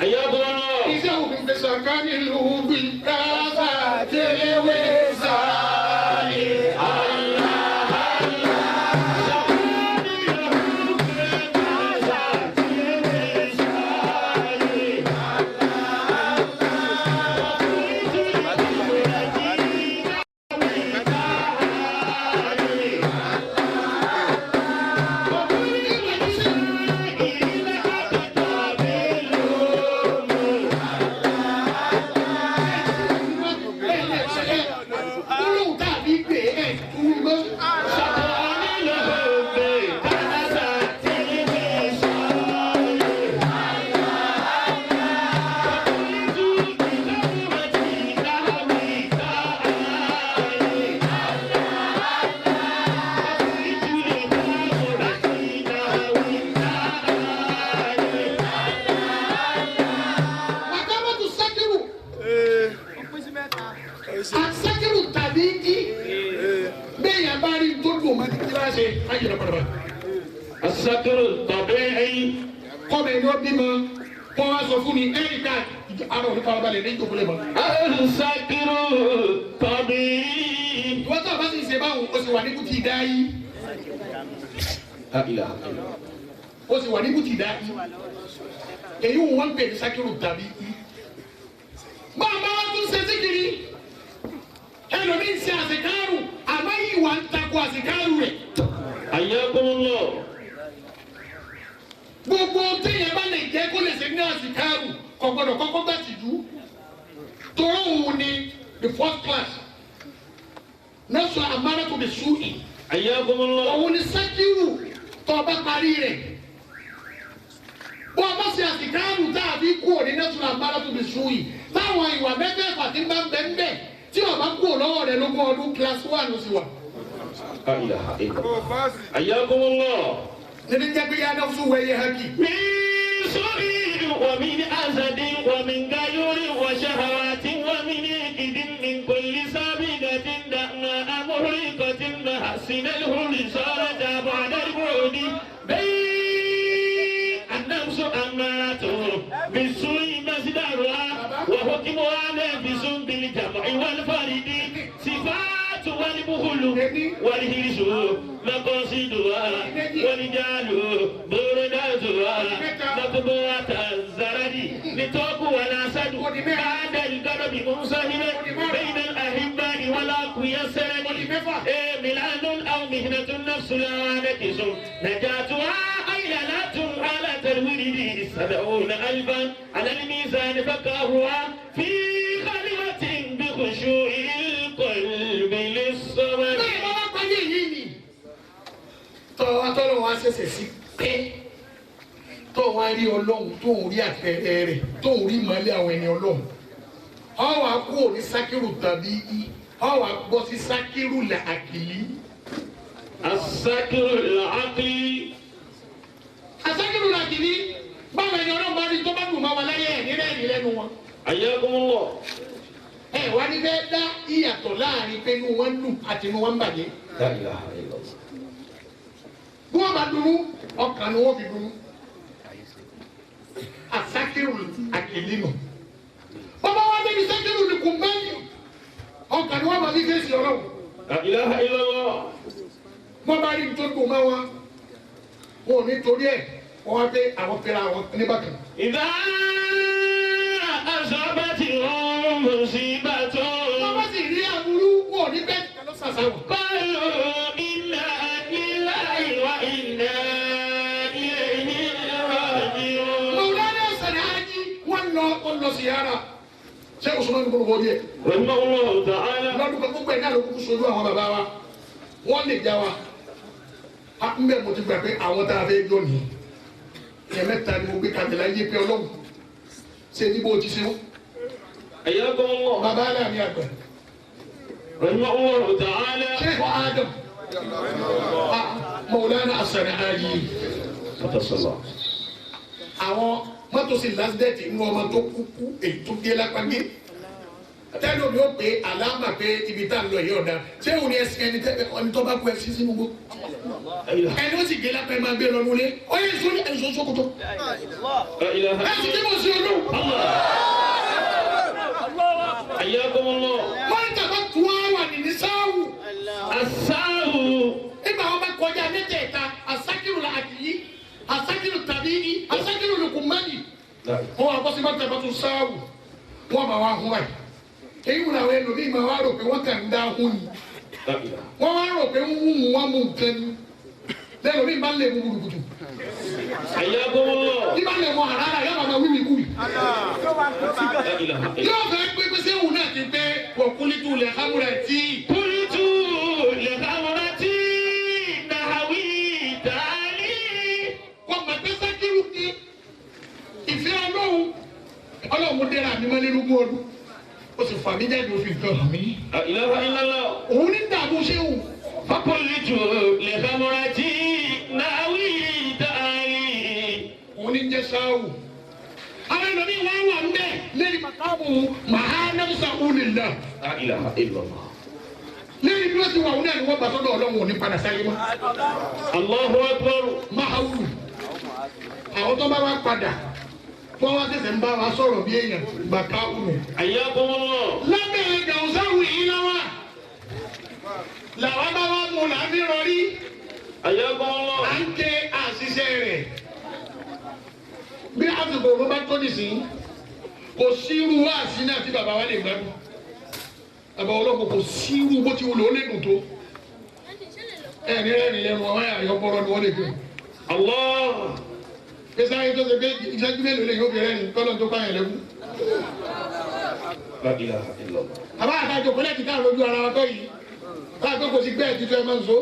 Ayakum Allah. Iṣẹ́ òfin fẹsẹ̀ kan nílùú bí káfà tẹ́lẹ̀wé sáyé. Olóhùn tàbí gbé ẹ̀ túrú mọ́. Màkàmọ́tò sákìrù. Asakiru tàbí jí. Bẹ́ẹ̀ yẹn bá rí tó dùn mọ́ ní kíláàsì ayé lọ pàdàpà. Asakiru tabi'i. Kọ́mọ ẹni ó bímọ kọ́ wá sọ fún mi ẹ̀rí ká ara òní farabalẹ̀ ní ìjókòó lè mọ̀. Asakiru tabi'i. Ìwọ́n tó a bá sì ṣe báwo o sì wà ní kùtì dáyé. La ilaha illallah. O sì wà ní kùtì dáyé. Èyí wọ́n ń pè ní sakiru tàbí í. Bàbá wa tún ṣe síkiri. Ẹlòmíì ń ṣe àṣekárù àmọ́ ìwà ń takò àṣekárù rẹ̀. Ayakum Allah. Gbogbo téèyàn bá lè jẹ́ kó lè ṣe ní àṣìkáàrù kò gbọdọ̀ kọ́kọ́ gbà tìjú. Toró òun ni the first class. Nọ́ọ̀sì àmárẹ́kù bí sùúrì. Ayakum Allah. Òun ni sákìrù tó o bá parí rẹ̀. Bó o bá ṣe àṣìkáàrù tá a fi kú òní nọ́ọ̀sì àmárẹ́kù bí sùúrì. Táwọn ìwà mẹ́fẹ̀ẹ̀fà ti ń bá ń bẹ́ ń bẹ̀ tí o bá kú lọ́wọ́ rẹ̀ lógún ọdún class one ló sì wà. La ilaha illallah. Ayakum Allah. Níbi jẹ́ pé yá nọ́ọ̀sì wẹ̀yẹ hákì. من سوء ومن أسد ومن غيور وشهوات ومن إكد من كل سابقة دأماء محرقة محسن الهر صارت بعد البعد بين النفس أمارة بالسوء مصدرها وحكمها نافس بالجمع والفرد صفات والبخل والهرس مقاصدها والجهل برداتها مقبوعة الزرد لتوك والأسد بعد القرب منصهرا بين الأحباء والأقوياء السند ملان أو مهنة النفس لا نكس نجاتها أيلالات على الورد 70,000 على الميزان فقهها في خلوة بخشوع القلب للصمد. Bẹ́ẹ̀ bá wá parí èyí ni. Tọ́ atọ́lọ́ wa ṣẹ̀ṣẹ̀ sí pé tó wá rí Ọlọ́run tó ń rí àpẹẹrẹ rẹ̀ tó ń rí ìmọ̀lẹ̀ àwọn ẹni Ọlọ́run. Ọ wá kú òní sákìrù tàbí i, ọ wá bọ́ sí sákìrù là àkìlí. Asakiru làákìlì. Àsákìrù là àkìlí báwo ẹni Ọlọ́run bá rí tó bá dùn mọ́ wa láyé ẹ̀ nírẹ̀ ní lẹ́nu wọn. Ayakumullah. Ẹ wá ní fẹ́ dá ìyàtọ̀ láàrin pé inú wọn dùn àti inú wọn ń bàjẹ́. La ilaha illallah. Bí wọ́n bá dunnú, ọkàn ni wọ́n fi dunnú. Asakiru àkìlí nù. Bàbá wa débi sákìrù ní kùnbẹ́yì. Ọkàn ni wọ́n bá fi fèsì ọlọ́run. La ilaha illallah. Wọ́n bá rí ní tó dùn mọ́ wọn. Wọn ò ní torí ẹ̀ wọ́n wá pé àwọn fẹ́ra àwọn níbàkan. Idha asabatihum musibatun. Wọ́n bá sì rí aburú wọn ò ní bẹ́ẹ̀ lọ sàṣà wọn. Qalu inna lillahi wa inna ilayhi raji'un. Mọ̀lánà Sàdájí wọ́n lọ wọ́n lọ sí yàrá. Ṣé Usman kò lọ́wọ́ díẹ̀? Rahimahullahu ta'ala. Lọ́dún kan gbogbo ẹ̀ náà ló kúkú sojú àwọn bàbá wa. Wọ́n lè já wa. A ń bẹ̀ mo ti gbà pé àwọn tá a fẹ́ jọ nìyí. Ẹ̀mẹ́ta ni mo gbé kalẹ̀ láyé pé Ọlọ́run ṣe ní bó ti ṣe wọ́n. Hayyakumullah. Bàbá aláàmì àgbà. Rahimahullahu ta'ala. Sheikh Adam. Mọ̀lánà Sàdájí. Fatasallah. Àwọn Mọ́tò sì lásìdẹ̀tì inú ọmọ tó kúkú èyí tó gé lápá gé. Tẹ́lẹ̀ omi ó pé àlámà pé ibi tá a lọ yìí ọ̀dà. Ṣé òun ni ẹsìn ẹni tẹ́ ẹni tó bá kú ẹsìn sínú gbó? Ẹni ó sì gé lápá ẹ máa gbé lọ nulẹ̀. Ó yẹ sọ ẹ̀sọ́ sókòtò. Ẹ̀sìn tí mo ṣe olóhùn. Ayyakumullah. Mọ́tò bá tún wá wà ní sáwù. Asáwù. Nígbà wọn bá kọjá mẹ́tẹ̀ẹ̀ta, asákìrù àdìyí, asákìrù tàbíyí, asákìrù lukumani. Wọ́n wá bọ́sí mọ́tò bá tún sáwù. Wọ́n máa wá hún báyìí. Èyí wò làwọn ẹlòmíì máa wá rò pé wọ́n kàn ń dá hún ni. Wọ́n wá rò pé ń mú wọn mú nǹkan ni. Lẹ́lòmíì bá ń lè mú gbùdùgbùdù. Ayyakumullah. Bí bá lè mọ àrárá yóò máa wíwì kúwì. Yóò fẹ́ pé pé sẹ́wọ̀n náà ti pé wọ̀kúlítù lẹ̀ hámúrẹ̀ tí. Kúlítù lè hámúrẹ̀ tí nàwí dání. Kọ́ mà pé sákìrù ni ìfẹ́ ọlọ́run. Ọlọ́run dẹ́ra mi mọ́ nínú ọdún. Ó sì fà mí jáde òfin kan hàn mí. La ilaha illallah. Òun ní dààmú sẹ́wọ̀n. Fakulitu lè hámúrẹ̀ tí nàwí dání. Òun ní jẹ́ sáwù. Àwọn ẹlòmíì wá wà ń bẹ̀ lẹ́yìn màkàmù màhánàmùsà ulillah. La ilaha illallah. Lẹ́yìn bí wọ́n ti wà òun náà ni wọ́n bá sọ́dọ̀ ọlọ́run ò ní padà sáyé mọ́. Allahu akbar. Máhàwù. Àwọn tó bá wá padà wọ́n wá ṣẹ̀ṣẹ̀ ń bá wa sọ̀rọ̀ bí èèyàn bàtà òun. Ayyakumullah. Lábẹ́ gàùsáwù yìí lọ́wọ́ làwọn bá wá mú làbí rọrí. Ayyakumullah. À ń ké àṣìṣe rẹ̀. Bí àsìkò òun bá tó nìsín, kò sírú wáàsí náà tí bàbá wa lè gbádùn. Bàbá ọlọ́pàá kò sírú bó ti wulẹ̀ ó lè dùn tó. Ẹ̀rín rẹ́rìn lẹ́nu ọ̀hún àyọ̀pọ̀rọ̀ ni wọ́n lè dùn. Allah. Pèsè ayé tó ṣe pé ìṣẹ́jú mélòó lè yóò fi rẹ́rìn kọ́lọ́ tó pààyàn lẹ́kún. La ilaha illallah. Àbá àtàjọ kọ́lẹ́ ti dáhùn lójú ara wa kọ́ yìí. Báà tó kò sí gbẹ́ẹ̀ títún ẹ máa ń so.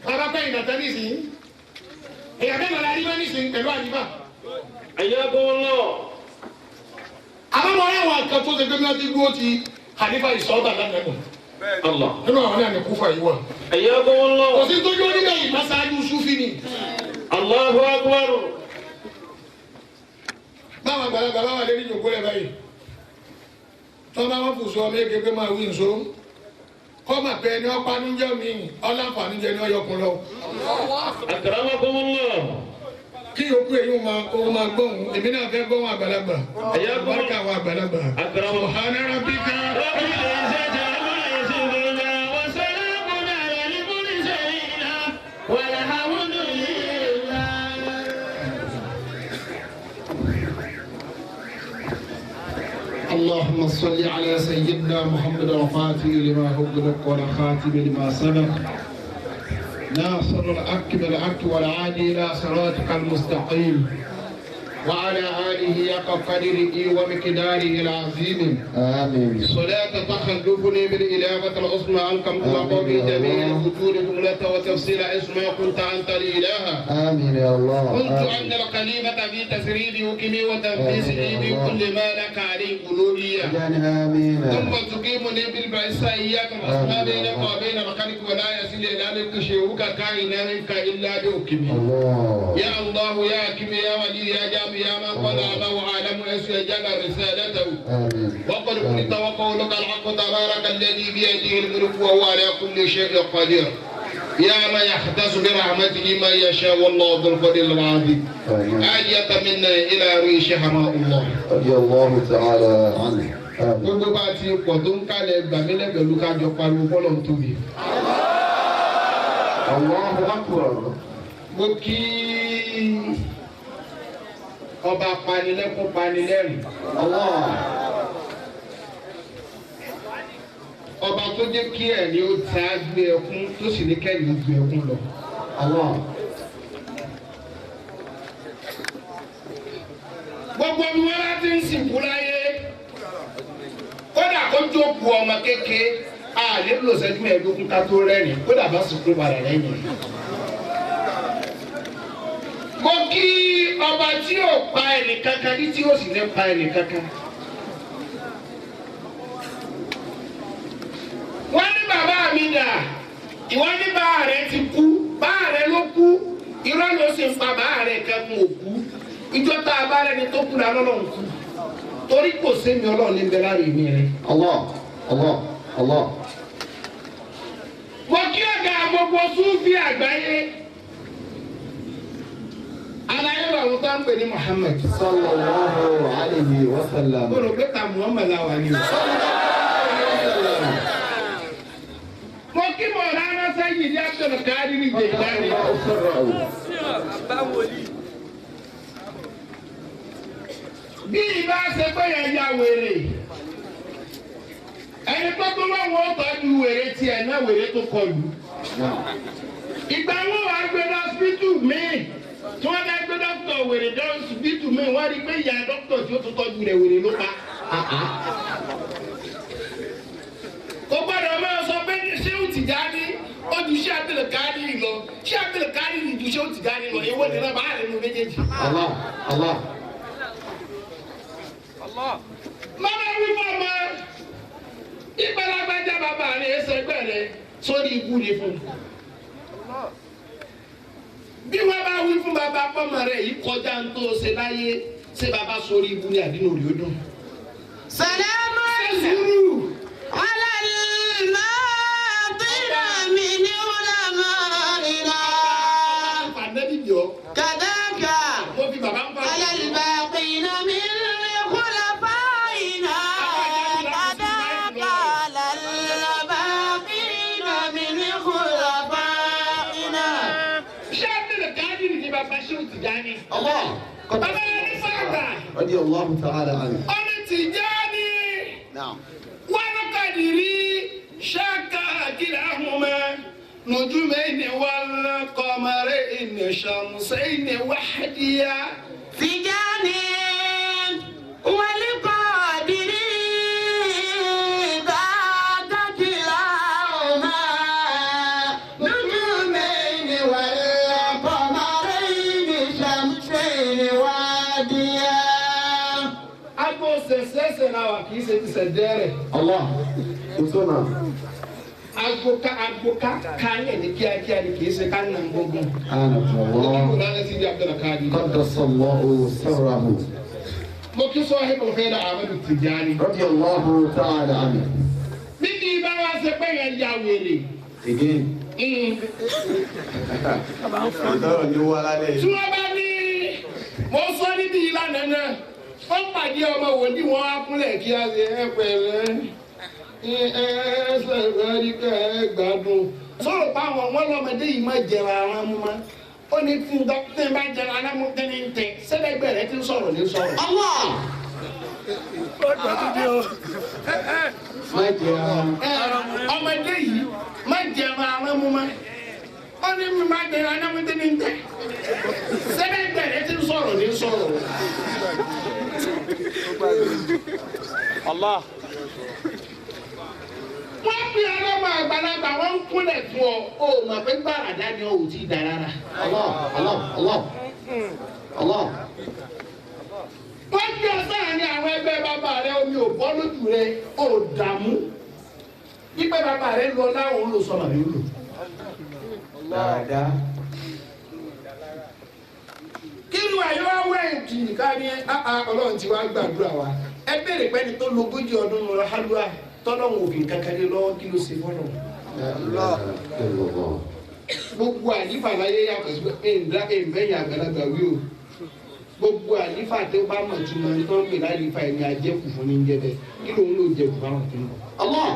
Bàbá pẹ́yìn nàtẹ́ nísìnyí. Èyàn bẹ́ẹ̀ lọ́la rí mọ́ nísìnyí pẹ̀lú àdìbà. Ayyakumullah. Àbámọ̀ ọ̀rẹ́ àwọn kan tó ṣe pé bí wọ́n ti dúró ti Khalifa ìsọ́ọ̀bà lánàá. Allah. Nínú àwọn náà ni Kúfà yìí wà. Ayyakumullah. Kò sí tójú oníbẹ̀ yìí másáájú Súfì ni. Allahu akbar. Báwọn àgbàlagbà bá wà lérí ìjòkó rẹ̀ báyìí. Tọ́ bá wọn fùsọ ọmọ èké pé máa wí nso. Kọ́ mà pé ẹni ọ̀pá níjọ́ mi ọ̀làǹfààní jẹ ní ọ̀yọ́kun lọ. Akramakumullah. Kí yòókù èyí máa kó máa gbóhùn èmi náà fẹ́ gbóhùn àgbàlagbà. Barika àwọn àgbàlagbà. Subhana rabbika. Rabbil izzati amma yasifun wa salamun ala al-mursalin walhamdulillah. اللهم صل على سيدنا محمد الفاتح لما أغلق والخاتم لما سبق ناصر الحق بالحق والعادي إلى صراطك المستقيم وعلى آله حق قدره ومقداره العظيم. آمين. صلاة تخلفني بالإلافة العظمى عنك مطلقا في جميع الوجود جملة وتفصيل اسما كنت أنت الإله. آمين يا الله. كنت أنت الخليفة في تسريب حكمي وتنفيذه في كل ما لك عليه ألوهية. آمين. ثم تقيمني بالبعثة إياك العظمى بينك وبين الخلق ولا يصل إلى منك شيئك كائنا منك إلا بحكمي. الله. يا الله يا حكيم يا ولي يا جامع يا من قد أباه عالم يجعل رسالته. آمين. وقد قلت وقولك الحق تبارك الذي بيده الملك وهو على كل شيء قدير. يا من يختص برحمته من يشاء والله ذو الفضل العظيم. آية منا إلى ريش حماء الله. رضي الله تعالى عنه. آمين. Gbogbo bá ti pọ̀ tó ń kálẹ̀ gbàmílẹ̀ pẹ̀lú kájọ pariwo bọ́lọ̀ ń tóbi. Allahu akbar. Mo kí ọba panilẹ́kún panilẹ́rìn. Allah. Ọba tó jẹ́ kí ẹ̀rí ó ta gbé ẹkún tó sì ní kẹ́ni ó gbé ẹkún lọ. Allah. Gbogbo bí wọ́n bá ti ń sìnkú láyé kódà kó jókòó ọmọ kékeré a lè lò sẹ́jú mẹ́ẹ̀ẹ́dógún ká tó rẹ́rìn kódà bá sìnkú padà lẹ́yìn. Mo kí ọba tí ò pa ẹnì kankan ní tí ó sì ní pa ẹnì kankan. Wọ́n ní bàbá mi dà, ìwọ ní bàá rẹ ti kú, bàá rẹ ló kú, irọ́ ló sì ń pa bàá rẹ kẹ́kun òkú. Ìjọ tá a bá rẹni tó kú la lọ́lọ́run kú. Torí kò sẹ́mi Ọlọ́run ní bẹ láàrin mi rẹ. Allah. Allah. Allah. Mo kí ọ̀gá gbogbo Súfì àgbáyé. Aláyé làwọn tó ń pè ní Muhammad. Sallallahu alayhi wa sallam. Mo rò pé ta Muhammad la wà ní o. Mo kí Mọ̀lánà Sayyidi Abdul Qadir Jilani. Bí ìbá ṣe pé yẹn ya wèrè, ẹni tó tó lọ́wọ́ ó tọ́jú wèrè tiẹ̀ náà wèrè tó kọlù. Ìgbà wo wàá gbé lọ́sibítù míì tí wọ́n bá gbé dókítà wèrè lọ́sibítù míì wọ́n rí pé ìyá dókítà tí ó tó tọ́jú rẹ̀ wèrè ló pa. Kò gbọ́dọ̀ máa sọ pé Ṣéhù Tìjání ó ju Ṣé Abdul Qadir lọ, Ṣé Abdul Qadir ju Ṣéhù Tìjání lọ, èwo ni náà bá rẹ̀ nu méjèèjì. Allah. Allah. Mama wí fún ọmọ ìgbàlagbàjà bàbá rẹ̀ ẹsẹ̀gbẹ́ rẹ̀ sórí ikú ni fún. Bí wọ́n bá wí fún bàbá pọ́mọ rẹ̀ yìí kọjá ń tó ṣe láyé ṣé bàbá sórí ikú ni àdínú rí ó dùn. سلام Ṣé sùúrù? على الماطر من علمائنا Ànẹ́bí jọ, كذاك mo fi bàbá ń bá. على الباقين من خلفائنا كذاك على الباقين من خلفائنا Ṣé Abdul Qadir ni bàbá Ṣéhù Tìjání? Allah. Bàbá ní fàgbà, Radiyallahu ta'ala anhu. ọ̀nà Tìjání. Naam. ولقدري شك كلاهما نجمين والقمرين شمسين وحديا تجاني والقادر ذاك كلاهما نجومين والقمرين شمسين واديا Agbo sẹ̀sẹ̀sẹ̀ la wà kì í ṣe ti sẹ̀dẹ́rẹ̀. Allah. Usona. Agbo ká agbo ká kálẹ̀ ní kíákíá ni kì í ṣe ká nà ń gbógun. Anakum Mo kí Allah. Mọ̀lánà Sidi Abdul Qadir. Qaddasallahu sirrahu. Mo kí Sahibul Faida Ahmadu Tijani. Radiyallahu ta'ala anhu. Níbi bá wa ṣe pé yẹn ya wèrè. Again. Ìtọ́rọ̀ ni ó wá lálẹ́ Tí yìí. wọ́n bá ní mo sọ níbi ìlànà náà wọ́n pàdé ọmọ wòlíì wọn á kúnlẹ̀ kí á ṣe ẹ pẹ̀lẹ́ ẹ ẹ ṣẹ̀fẹ̀ríkà ẹ gbádùn. Sọ̀rọ̀ pa àwọn wọn lọ́mọdé yìí má jẹra ara mú ma ó ní tí n bá jẹra ara mú kí ni ń tẹ sẹ́lẹ̀gbẹ́ rẹ ti ń sọ̀rọ̀ ní sọ̀rọ̀. Allah. Má jẹ́ ara. Ọmọdé yìí má jẹra ara mú ma ó ní mi má jẹra ara mú kí ni ń tẹ sẹ́lẹ̀gbẹ́ rẹ ti ń sọ̀rọ̀ ní sọ̀rọ̀. Allah. Wọ́n fi ọlọ́mọ àgbàlagbà wọ́n ń kúnlẹ̀ fún ọ o mọ̀ pé gbàràdá ni o ò tí ì dá rárá. Allah. Allah. Allah. Allah. Wọ́n gbé ọ sáàárín àwọn ẹgbẹ́ bàbá rẹ omi ò bọ́ lójú rẹ ò dààmú. Pípẹ́ bàbá rẹ lọ láwọn ló sọ màmí lò. Dáadáa. Kí ni àyọ̀ awẹ́ ìdì ká ní áá Ọlọ́run ti wá gbàdúrà wa. Ẹ béèrè pé ẹni tó lógójì ọdún lọ hálùwà tọ́lọ́run òfin kankan lé lọ́wọ́ kí ló ṣe fọ́nà. La ilaha illallah. Gbogbo àlífà láyé yàtọ̀ sí pé ẹ̀ǹdá ẹ̀ǹbẹ̀yìn àgbàlagbà wí o. Gbogbo àlífà tó bá mọ̀ tí mo ń tán pè láyífà ẹni ajẹ́kù fún ní jẹ́ bẹ́ẹ̀ kí lòun ló jẹ́kù fáwọn tó ń bọ̀. Allah.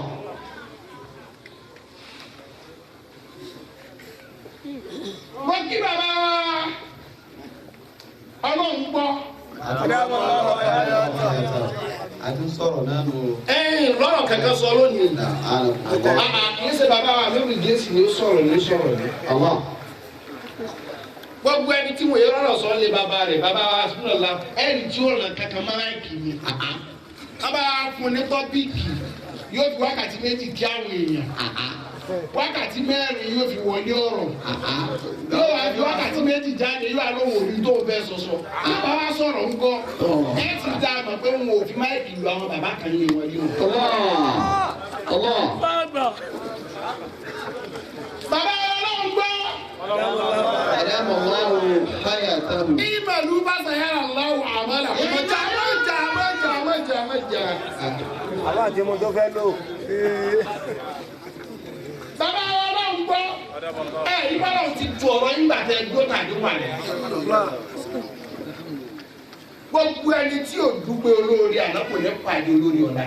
Mo kí bàbá wa Ọlọ́run gbọ́. A tún sọ̀rọ̀ náà nù. Ẹ̀yin lọ́rọ̀ kankan sọ lónìí. Anakum Allah. Àà kì í ṣe bàbá wa lórí Jésù ni ó sọ̀rọ̀ ni ó sọ̀rọ̀ ni. Allah. Gbogbo ẹni tí wòye lọ́rọ̀ sọ lé bàbá rẹ̀ bàbá wa sùnà la ẹni tí ó ràn kankan máa ń kì í. Bàbá wa fún ní tọ́píìkì yóò fi wákàtí méjì kí àwọn èèyàn. Wákàtí mẹ́rin yóò fi wọlé ọ̀rọ̀. Yóò wá fi wákàtí méjì jáde yóò wá lóhùn òbí tó fẹ́ sọ̀sọ̀. Bàbá wa sọ̀rọ̀ ńkọ́. Ẹ ti dá a mọ̀ pé wọn ò fi máìkì lu àwọn bàbá kan lé wọn ní o. Allah. Allah. Bàbá Ọlọ́run gbọ́. أدام الله حياته. Ìmàlú bá sàyàrá Allahu àmàlà. Mọ̀jà mọ̀jà mọ̀jà mọ̀jà mọ̀jà. Àbá àti mo tó fẹ́ lò. Bàbá wa náà ń gbọ́. Ẹ ìbára ti tu ọ̀rọ̀ yín gbà tẹ gbó tàbí wà lẹ̀. Gbogbo ẹni tí ò dúpẹ́ olórí àná kò ní pàdé olórí ọ̀la.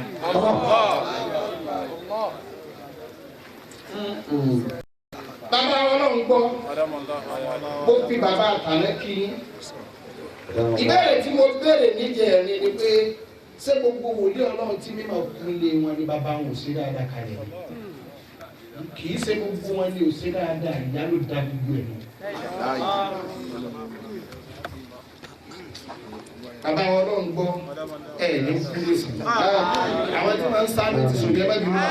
Bàbá wa náà ń gbọ́. Mo fi bàbá àtàlẹ́ kí yín. Ìbéèrè tí mo béèrè níjẹ̀rin ni pé ṣé gbogbo wòlíì Ọlọ́run tí mímọ̀ kún lé wọn ni bàbá wọn ò sí dáadáa kalẹ̀ ni? Kì í ṣe gbogbo wọn ni ò sí dáadáa, ìyá ló da gbogbo ẹ̀ lọ. Bàbá wọn ló ń gbọ́ ẹ̀ ní kúrò sí i. Àwọn tí wọ́n ń sáré ti sùn gẹ́gẹ́ bí wọ́n.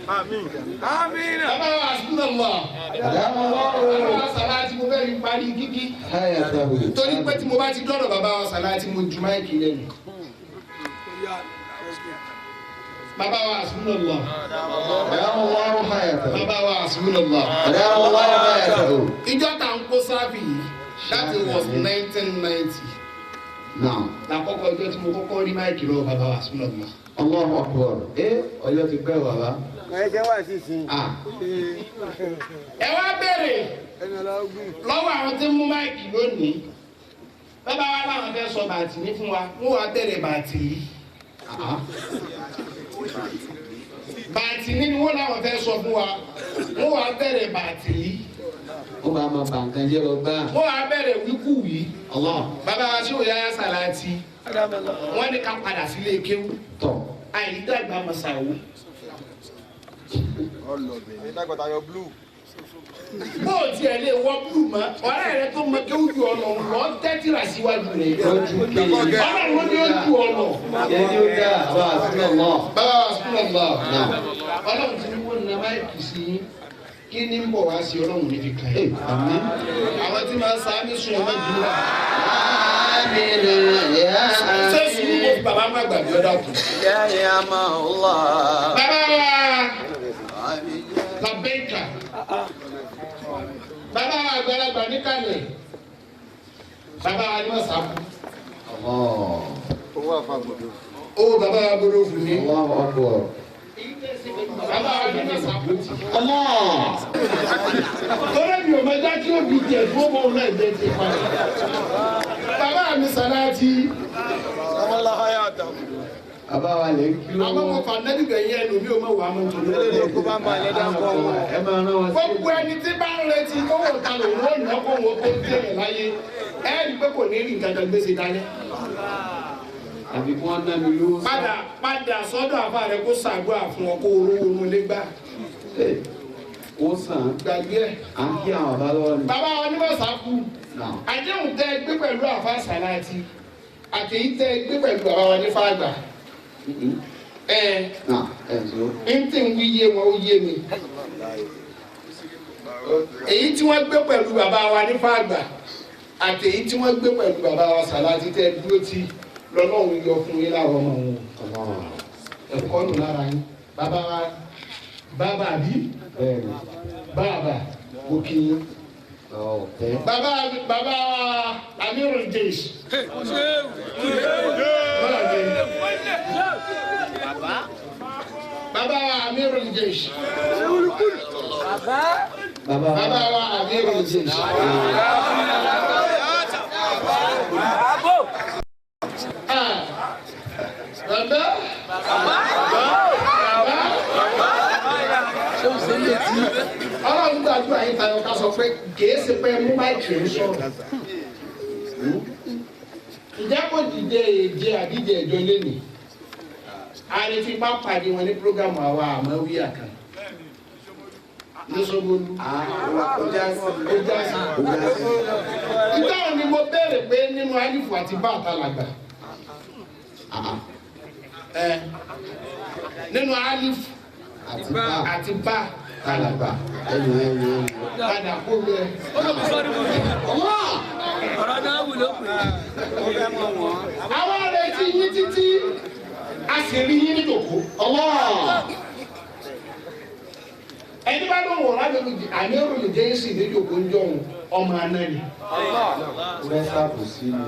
Bàbá wa àsúnàlọ́. Bàbá wa sàlá tí mo fẹ́ fi parí kíkí. Torí pé tí mo bá ti dọ́rọ̀ bàbá wa sàlá tí mo ju máìkì lẹ́nu. Bàbá wa àsúnàlọ́. Bàbá wa àsúnàlọ́. Ìjọ tá ń kó sáfì yìí, that was 1990. Lákọ́kọ́ ọjọ́ tí mo kọ́kọ́ rí máìkì lọ́wọ́ bàbá wa àsúnàlọ́. Allahu Akbar. Ọjọ́ ti pẹ́ bàbá. Ẹ jẹ́ wá sí ìsìn. Ẹ wá béèrè lọ́wọ́ àwọn tí ń mú máìkì lónìí. Bàbá wa láwọn fẹ́ sọ bàtì ní fún wa, wọ́n wá bẹ̀rẹ̀ bàtì yìí. Bàtì ní ni wọ́n láwọn fẹ́ sọ fún wa, wọ́n wá bẹ̀rẹ̀ bàtì yìí. Ó máa ma bà nǹkan jẹ́ lọ gbá. Wọ́n wá bẹ̀rẹ̀ wíkú yìí. Allah. Bàbá wa ṣé òyà Sàlátì, wọ́n ní ká padà sílé kéwú. Tọ̀. Àyídàgbà màsàwó. Bó o tiẹ̀ lè wọ búlù mọ́, ọ̀rẹ́ rẹ tó mọ kéwú ju ọ lọ, lọ tẹ́tìrà síwájú rẹ̀. Lójú kéde. Ọlọ́run ló ní ó ju ọ lọ. Jẹ́ ní ó dá àbá àsúnàlọ́. Bàbá wa àsúnàlọ́. Ọlọ́run ti ní wọ́n na máìkì sí yín. Kí ni ń bọ̀ wá sí Ọlọ́run ní fi kàn yín? Àmín. Àwọn tí máa ń sáámi sùn ọmọ ìdúrà. Àmín ya Ṣé sùúrù mo fi bàbá má gbàgbé ọ̀dà kù? Ya ya Allah. Bàbá wa Labẹ́ǹkà. Bàbá wa àgbàlagbà níkàlẹ̀. Bàbá wa ni wọ́n sàkú. Allah. Owó àfàgbọ̀dọ̀. Owó bàbá wa gbọdọ̀ fún mi. Allahu Akbar. Bàbá wa ni wọ́n sàkú. Allah. Tọ́lá mi ò mọ ẹja tí ó di jẹ̀ fún ọmọ òun náà jẹ́ ti padà. Bàbá mi Sàlátì. Bàbá wa lè ń kí Àmọ́ mo lọ́wọ́. fà nẹ́bí gbẹ̀yìn ẹnu mi ò mọ̀ wà á mọ̀ tó lórí. Kó bá ń bá ilé dáńkọ́ wọn. Ẹ máa rán wa sí. Gbogbo ẹni tí bá ń retí kówó ta lòun ó nà kó wọn kó tẹ̀lé láyé. Ẹ rí i pé kò ní rí nǹkan kan gbèsè dálẹ́. Àbí kí wọ́n ná mi lówó. Padà padà sọ́dọ̀ àfa rẹ̀ kó ṣàdúrà fún ọ kó orówó inú ilé gbà. Ó sàn. Gbàgbé ẹ̀. À ń kí àwọn bàbá lọ́wọ́ ni. Bàbá wa ní wọ́n kú. Náà. Àdéhùn tẹ́ ẹ gbé pẹ̀lú àfa Sàlátì àtẹ̀yí tẹ́ ẹ gbé pẹ̀lú bàbá wa ní fàgbà. Ẹ Náà ẹ̀ ń sọ. ń tí ń wí yé wọn ó yé mi. Èyí tí wọ́n gbé pẹ̀lú bàbá wa ní fàgbà àtẹ̀yí tí wọ́n gbé pẹ̀lú bàbá wa Sàlátì tẹ́ ẹ dúró tì lọ́lọ́run yọ fún yín láwọn ọmọ wọn. Allah. Ẹ̀kọ́ nù lára yín. Bàbá wa bàbá àbí Bẹ́ẹ̀ni. bàbá mo kí yín. Ọ̀tẹ́. Bàbá bàbá wa Amirul Jaysh. Bàbá wa Amirul Jaysh. Bàbá wa. Bàbá wa Amirul Jaysh. Ah, Bàbá. Bàbá. Ọlọ́run gbàdúrà yín tayọ ká sọ pé kìí ṣe pé mú máìkì ń sọ̀rọ̀. Ǹjẹ́ kò dìde èjẹ àdíje ẹ̀jọ́ lẹ́nìí? A lè fi bá pàdé wọn ní prógámù àwa àmọ́ wíyà kan. Ní Sọ́gbólú. Ó já sí. Ó já sí. Ó já sí. Ìdáhùn ni mo béèrè pé nínú Alifu àti Báàtà làgbà. Ẹ nínú Alifu Àti bá àti Bá kálàgbà. Ẹnu ẹnu ẹnu. padà kó bẹ. Ọ̀rọ̀ náà wù ló pè é. Àwọn retí yín títí a sì rí yín nítòkó. Allah. Ẹni bá bá lóun ọ̀rá àmì òrùlé jẹ́ sí ìdíjòkó ń jọ̀hún ọmọ aná ni. Fẹ́ ṣàbòsí ni.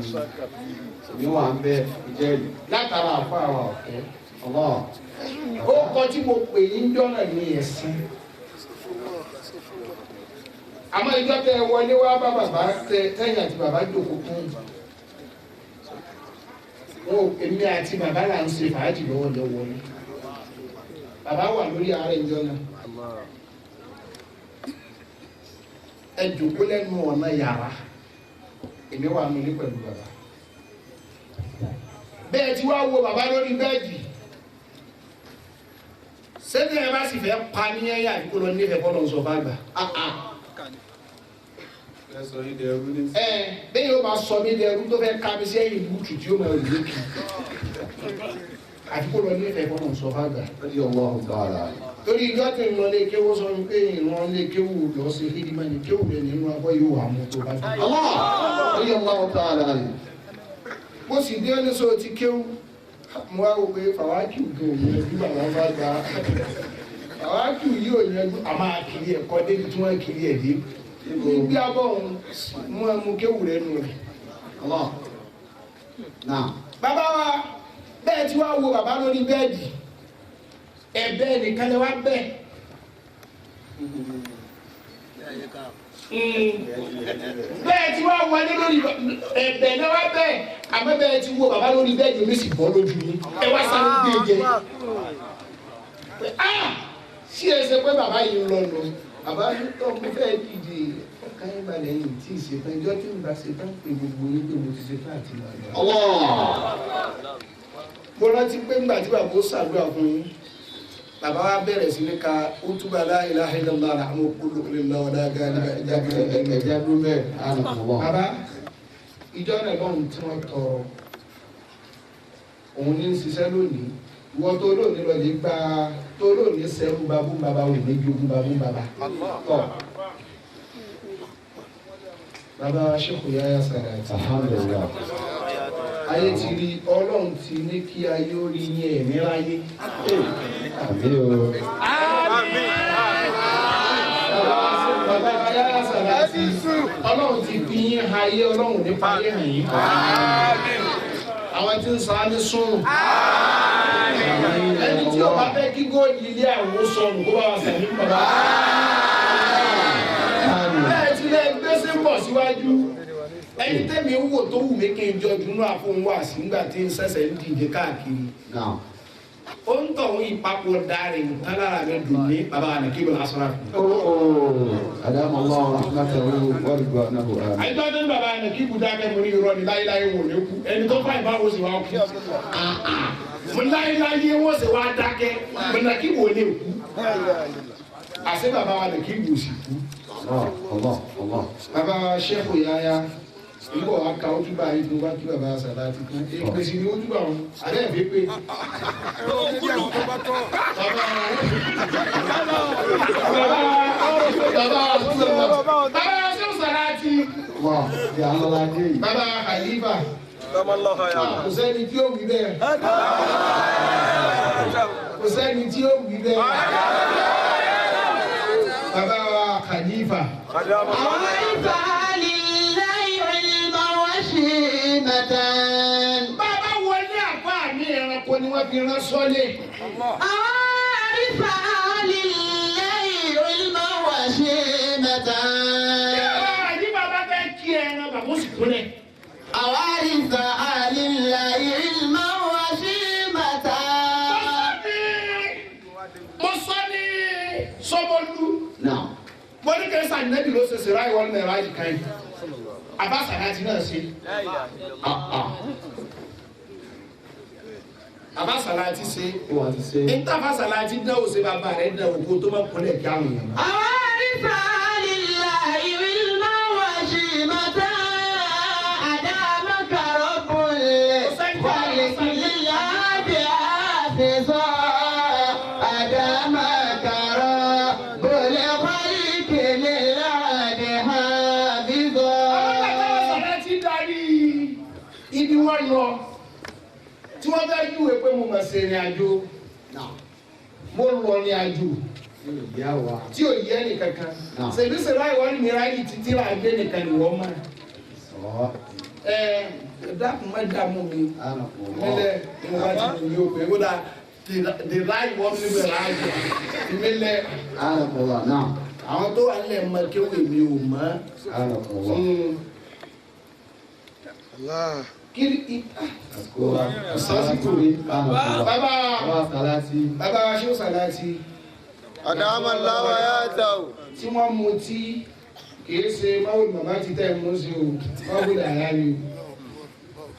Èmi wà ń bẹ ìjẹ́rìí. Látara àfa àwa ọ̀kẹ́. Allah. Ó kọ tí mo pè yín jọ́nà ní ẹ̀sìn. Àmọ́ ìjọ tẹ wọlé wá bá bàbá tẹ tẹ́yìn àti bàbá jókòó kún. Wọn ò èmi àti bàbá là ń ṣe fàájì lọ́wọ́ lọ wọlé. Bàbá wà lórí ààrẹ ìjọ náà. Ẹ jókòó lẹ́nu ọ̀nà yàrá. Èmi wà nílé pẹ̀lú bàbá. Bẹ́ẹ̀ tí wàá wo bàbá lórí bẹ́ẹ̀dì sẹ́ni ẹ bá sì fẹ́ pa ní ẹ̀yà àdúgbò lọ nífẹ̀ẹ́ bọ́lọ̀ ń sọ fún àgbà. Ẹ sọ yín dẹrú ní. Ẹ bẹ́ẹ̀ yóò máa sọ mí dẹrú tó fẹ́ ká mi sí ẹ̀yìn búùtù tí ó máa rù lókè. Àdúgbò lọ nífẹ̀ẹ́ bọ́lọ̀ ń sọ fún àgbà. Radiyallahu ta'ala. Torí ìjọ tí ń lọ lé kéwú sọ mi pé ìran lé kéwú lọ sí hídímà ní kéwú rẹ̀ nínú abọ́ yóò wà mú tó bá dé. Allah. Radiyallahu ta'ala. Mo sì dé ní sọ ti kéwú. Mo wá wò pé fàwákì gan òun yanjú bàbá bá gba fàwákì yìí ò yanjú àmọ́ àkìrí ẹ̀kọ́ débi tí wọ́n kiri ẹ̀ dé. Gbígbé abọ́ òun mú ẹmu kéwù rẹ̀ nù rẹ̀. Allah. Naam. Bàbá wa bẹ́ẹ̀ tí wàá wo bàbá lórí bẹ́ẹ̀dì ẹ̀bẹ́ nìkan lè wá bẹ́ẹ̀. Bẹ́ẹ̀ tí wàá wọlé lórí ẹ̀bẹ̀ náà wá bẹ́ẹ̀ àmọ́ bẹ́ẹ̀ tí wo bàbá lórí bẹ́ẹ̀dì omi sì bọ́ lójú yín ẹ wá sáré gbé jẹ. Ah! Sí ẹ ṣe pé bàbá yìí ń lọ nù bàbá yìí tó mo fẹ́ dìde ọkàn yín balẹ̀ yìí tí ì ṣetán ìjọ tí ń bá ṣetán pé gbogbo yín pé mo ti ṣetán àti lọ́dọ̀. Allah. Mo rántí pé ńgbà tí bàbá ó ṣàdúrà fún yín bàbá wa bẹ̀rẹ̀ sí ní ka útúbà la ilaha illallah àwọn òkúlù illallah ọ̀dà gàdúrà ìjà Ẹ̀jẹ̀ dúró bẹ́ẹ̀. Allah. bàbá ìjọ náà lọ́hùn tí wọ́n tọrọ òun ní ń ṣiṣẹ́ lónìí ìwọ tó lónìí lọ lè gba tó lónìí sẹ́rù babú bàbá ò ní jogún babú bàbá tọ́ bàbá wa Sheikh Yahya Salati Alhamdulillah. ayé ti rí ọlọ́run ti ní kí ayé ó rí yín ẹ̀mí ráyé. Àmín o. Bàbá wa Yahya Salati ọlọ́run ti fi yín ayé ọlọ́run nípa ayé hàn yín. Àwọn tí ń sọ á ní sùn. Ẹni tí ó bá fẹ́ kí góòlì ilé àwọn sọnù kó bá wa sàmì bàbá. Bẹ́ẹ̀ tí lẹ gbèsè pọ̀ síwájú. Ẹni tẹ́mi ń wò tó wù mí kí n jọ dùnú àfọ̀n wá sí nígbà tí ń ṣẹ̀ṣẹ̀ ń dìde káàkiri. Naam. Ó ń tọ̀hún ìpapòdà rẹ̀ nǹkan lára mi dùn ní bàbá àná kí bọ̀lá sọ́ra fún mi. Oh, Adam Allah rahmatahu wa ridwanahu. Amin. Àyíká tó ní bàbá àná kí ibùdó akẹ́kọ̀ọ́ ní irọ́ ni láyéláyé wò ní kú. Ẹni tó fà ìbáwo sì wá kú. Mo láyéláyé wọ́n sì wá dákẹ́. Mo nà kí wò lè kú. Àṣé bàbá wa nà kí wò sì kú. Allah, Allah, Allah. Bàbá wa Sheikh Yahya nígbà wa ka ojúbà yìí tó bá kí bàbá Salati tán. Èpè sì ni ojúbà wọn. Àbẹ́ ẹ̀ fi pé. Bàbá Sheikh Salati. Allah, bí alọ́lá dé yìí. Bàbá Khalifa. Kò sẹ́ni tí ó wí bẹ́ẹ̀. Kò sẹ́ni tí ó wí bẹ́ẹ̀. Bàbá wa Khalifa. عرف لله علما وشيمة. Bàbá wọlé àpá mi ẹranko ni wọ́n fi rán sọ́lé. عرف لله علما وشيمة. Àyí bàbá fẹ́ kí ẹran bàbá ó sì kúnlẹ̀. عرف لله علما وشيمة. Mo sọ ní Sọmọlú. Naam. Mo ní kí ẹsẹ̀ ànábì ló ṣe ṣèrà ìwọ ní ẹ̀rọ àyíká yìí. Àbá Sàláàtì náà ṣe. Àbá Sàláàtì ṣe. Ó wà ti ṣe. Níta Sàláàtì dánwò ṣe bàbá rẹ̀ dánwò kó tó má kúnlẹ̀ kí àwọn èèyàn. عرف لله علما وشيمة. أدامك رب الخلق لله حافظا. أدامك رب الخلق لله حافظا. Àwọn bàbá Sàláàtì darí ibi wọ́n lọ tí wọ́n bá júwe pé mo mọ̀ sí ìrìn àjò. Naam. Mo lọ ní àjò Tí ò yẹ nìkankan. Ṣèbí sèrè ìwọ ni mìíràn yìí títí rà gbé nìkan ni wọ́n mọ̀. Ẹ dákun má dààmú mi. Mílẹ̀ mo bá ti wù yóò pé ó dà the right one ní bẹ̀rẹ̀ àjọ. Mílẹ̀ àwọn tó wà nílẹ̀ mọ kéwì mi ò mọ̀. Kiri bàbá bàbá wa ṣé ó sàlátì. Àdámà láwa yá ta o. Tí wọ́n mu tí kìí ṣe máwùn màmá ti tẹ̀ mú sí o, máwùn làyà ni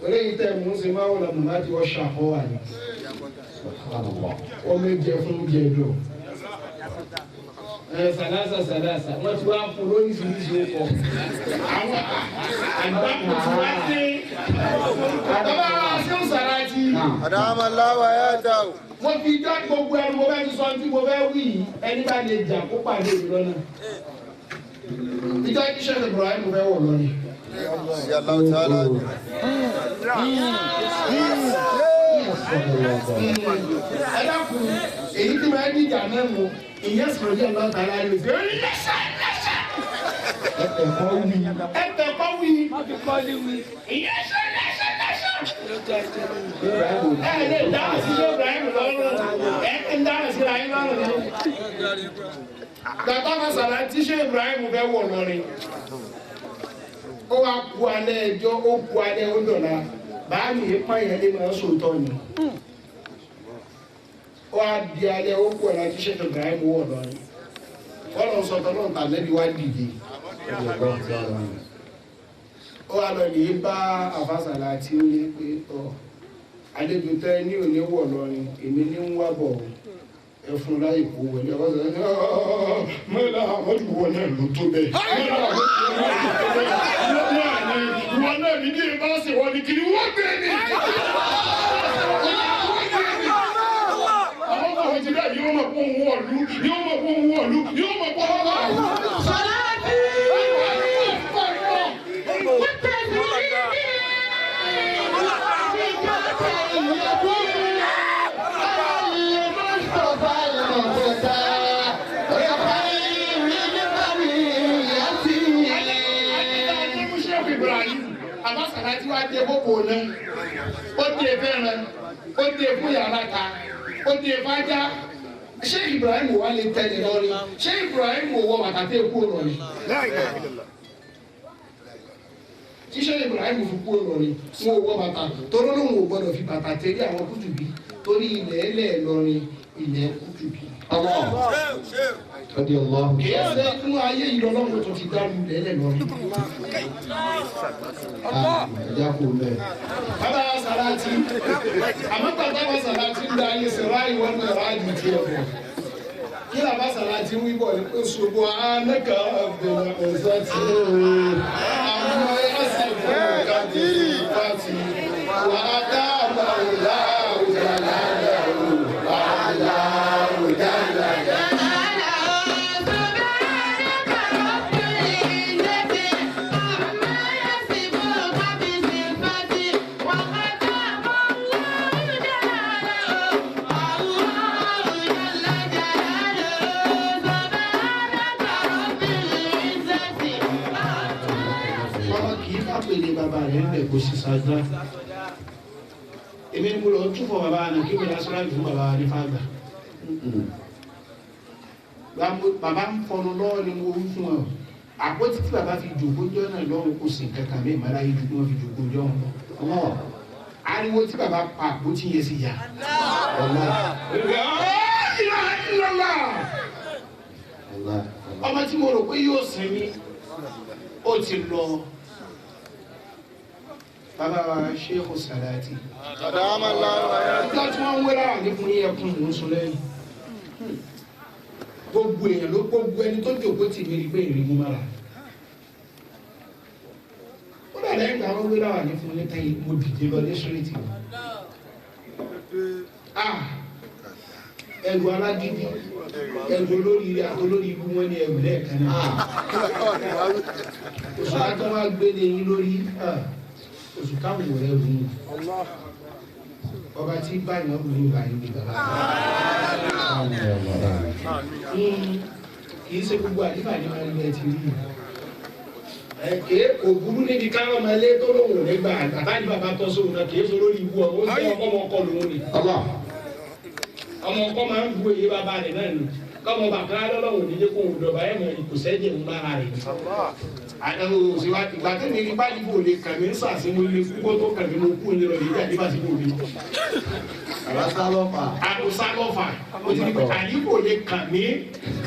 o. Eléyìí tẹ̀ mú sí máwùn màmá ti wọ́n ṣàkọ́wà ni. Wọ́n méje fún jẹ̀dọ̀. Sàlásà sàlásà, wọ́n ti wá fún lóríṣiríṣi ọkọ̀. Àwọn àgbà kò tí wá dé. Bàbá ṣé ó sàlátì. Àdámà láwa yá ta o. Mo fi dá gbogbo ẹnu mo fẹ́ fi sọ tí mo fẹ́ wí yìí, ẹni bá lè jà kó pàdé mi lọ́nà. Ìjọ iṣẹ́ Ibrahim fẹ́ wọ̀ lọ́nà. Ẹ dákun, èyí tí mo ní ìjà náà mu, ìyẹn sọ̀rọ̀ yẹn lọ́ta láyé òsè. Lẹ́sẹ̀ lẹ́sẹ̀. Ẹ̀tẹ̀kọ́ wí. Ẹ̀tẹ̀kọ́ wí. Ìyẹn sọ lẹ́sẹ̀ lẹ́sẹ̀. Ẹ lè dáhùn sí Ibrahim lọ́rùn. Ẹ ń dáhùn sí Ibrahim lọ́rùn. Gbàtà masàlá tí ṣé Ibrahim fẹ́ wọ̀ lọ́rin. Ó wá ku alẹ́ ẹjọ́, ó ku alẹ́ ó dọ̀la. Báàmì ìpá yẹn lè máa sòótọ́ ni. Ó wá di alẹ́ ó ku ọ̀la tí ṣé Ibrahim wọ̀ lọ́rin. Wọ́n lọ sọ̀tọ̀ náà tà lẹ́bi wá dìde. Ó wá lọ lè bá àfàsàlà tí ó lé pé ọ àlejò tẹ ní òní wọ̀ lọ́rin èmi ní ń wá bọ̀ ẹ fún láyè kó wọlé àfàsàlà ní mẹ́lá àmọ́jú wọ náà ló tó bẹ́ẹ̀ mẹ́lá àmọ́jú wọ náà ló tó bẹ́ẹ̀ wọ́n náà ní bí ẹ bá ṣe wọ́n ní kiri wọ́n gbé ní. Àwọn ọmọ ti bẹ́ẹ̀ yóò mọ̀ pé òun wọ̀lú yóò mọ̀ pé òun wọ̀lú yóò mọ̀ pé òun wọ̀lú. Tí wàá dé bóbó náà, ó dé fẹ́ràn, ó dé fún yàrá ta, ó dé fájá. Ṣé Ibrahim wà lè tẹ̀lé lọ́rí? Ṣé Ibrahim wọ bàtà tẹ̀ kú lọ́rí? Tí ṣé Ibrahim fi kú lọ́rí, wọn ò wọ bàtà. Toró lóun ò gbọdọ̀ fi bàtà tẹ̀lé àwọn kùtùbí torí ilẹ̀ ẹlẹ̀ lọ́rin ilẹ̀ kùtùbí. Kìí ṣe inú ayé yìí lọ́lọ́run tó ti dárú ilẹ̀ ẹlẹ̀ lọ́rin. Bàbá Sàlátì, àmọ́ bàbá wa Sàlátì ń da ayé sọ̀rọ̀ ayé wọn náà ráàyè tí ẹ bọ̀. Kí làbá Sàlátì ń wí bọ̀ ní pé ṣubú anáka àbẹ̀rẹ̀ ọ̀sán ti àwọn ẹ̀sìn fún kàdírì pàtì wà á dá àbá òlà òjà lálẹ́ òlà òjà lálẹ́. Kò sì sàdá èmi ni mo lọ túfọ̀ bàbá àná kí mo lọ sọ́ra fún bàbá nífàgbà bàbá ń fọnù lọ́wọ́ ni mo wí fún ọ àpótí tí bàbá fi jòkó jọ náà lọ́rùn kò sì kankan mi ìmọ̀lá yìí ju kí wọ́n fi jòkó jọ wọn lọ ariwo tí bàbá pa àpótí yẹn sì yà ọmọ tí mo rò pé yóò sinmi ó ti lọ. Bàbá wa Sheikh Salati. Nígbà tí wọ́n ń wéra wà ní fún yín ẹkún mò ń sun lẹ́yìn. Gbogbo èèyàn ló gbogbo ẹni tó jòkó tì mí rí pé ìrìn mú mára. Ó dà lẹ́yìn ìgbà wọ́n wéra wà ní fún yín tẹ́yìn mo dìde lọ ní sírìtì. Ẹrù alágídí, ẹrù olóríire àti olórí ibú wọn ní ẹrù lẹ́ẹ̀kan náà. Oṣù àti wọn gbélé yín lórí. Oṣù káwọn ọ̀rẹ́ wù ú ọba tí báyìí wọn wù ú báyìí ní bàbá. Kì í ṣe gbogbo àlífà ni wọn lè ti rí. Ẹ kò burú níbi káwọn ọmọ ilé tó lóun ò ní gbà àtàlí bàbá tọ́ sóun náà kì í ṣe lórí ibú ọmọ ó jẹ́ ọkọ ọmọ ọkọ lòun ni. Ọmọ ọkọ máa ń bu èyí bàbá rẹ̀ náà ni. Kọ́mọ bàbá lọ́lọ́wọ́ ní jẹ́ kó o dọ̀bà ẹ̀ mọ̀ kò sẹ́jẹ̀ ń bára rẹ̀. Àdàlù òsèwà ìgbà tẹ́lẹ̀ ní báyìí kò lè kàn mí ń sàṣẹ mo lè kú kó tó kàn mí mo kú ní lọ yìí àdébà sí kò lè. Àbá Àkùsá lọ́fà. O ti ní pé àyè kò lè kàn mí.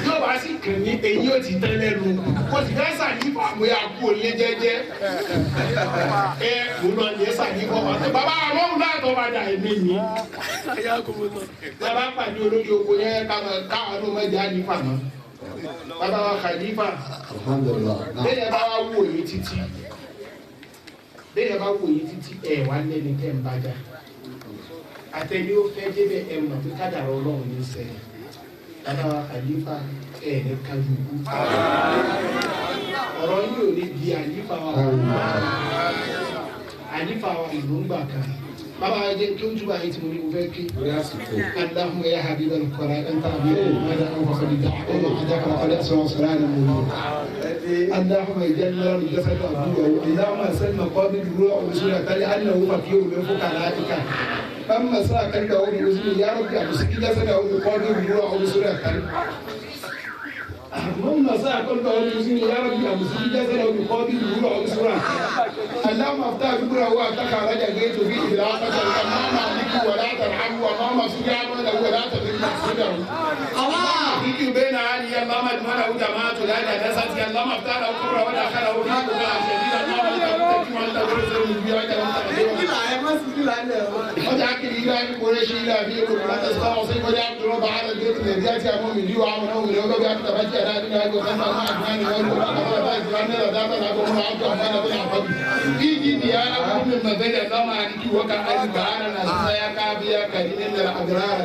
Yóò wá sí kàn mí eyín ó ti tẹ́ lẹ́nu. Mo sì fẹ́ sànífà mo yà kú òlé jẹ́jẹ́. Ẹ mo lọ yẹ sànífà wà. Bàbá àwọn ọ̀hún náà tó bá dà èmi yìí. Bàbá pàdé olórí oko yẹn káwọn ló mọ̀ jẹ́ ànífà mọ́. Bàbá wa Khalifa. Alhamdulillah. Bẹ́ẹ̀ bá wá wò yín títí. Bẹ́ẹ̀ bá wò yín títí ẹ̀ wá lẹ́ni tẹ́ ń bájà. Àtẹni ó fẹ́ débẹ̀ ẹ mọ̀ pé kádàrá Ọlọ́run ní sẹ́yìn. Bàbá wa Khalifa ẹ̀ ní kájú kú. Ọ̀rọ̀ yìí ò ní di àlífà wa. Àlífà wa ìlú ń gbà kan. Bàbá wa jẹ́ kí ó túbọ̀ ayé tí mo ní mo fẹ́ kí. اللهم يا حبيب القرآن أنت حبيب ماذا أنفق لدعاء وعدك وقد أسرع سرانا اللهم اجعلنا من جسد أبوه اللهم سل مقابل الروح وسورة لأنه فقير من فقرائك أما ساكن له بأذن يا رب أمسك جسده بقابل الروح وسورة اللهم ساكن له بأذن يا رب أمسك جسده بقابل الروح وسورة اللهم افتح بكره وتخرج جيت فيه بالعافية اللهم عليك ولا ترحمه اللهم سجع له ولا تذل مقصده الله فيك بين علي اللهم اجمله جماعة لا جلست اللهم افتح له كبره ودخله في كبره شديدا اللهم انت وانت ترسل من بيعك وجعل إلى قريش إلى أبيك ولا تستعصي وجعل رب على البيت الذي يأتي أمام لي وعمره من يوم بيعك تبكي على أبيك وخمسة مع أبنائي من مبادئ اللهم عليك وكأن بعنا سيا كابيا كريم من الأدرار.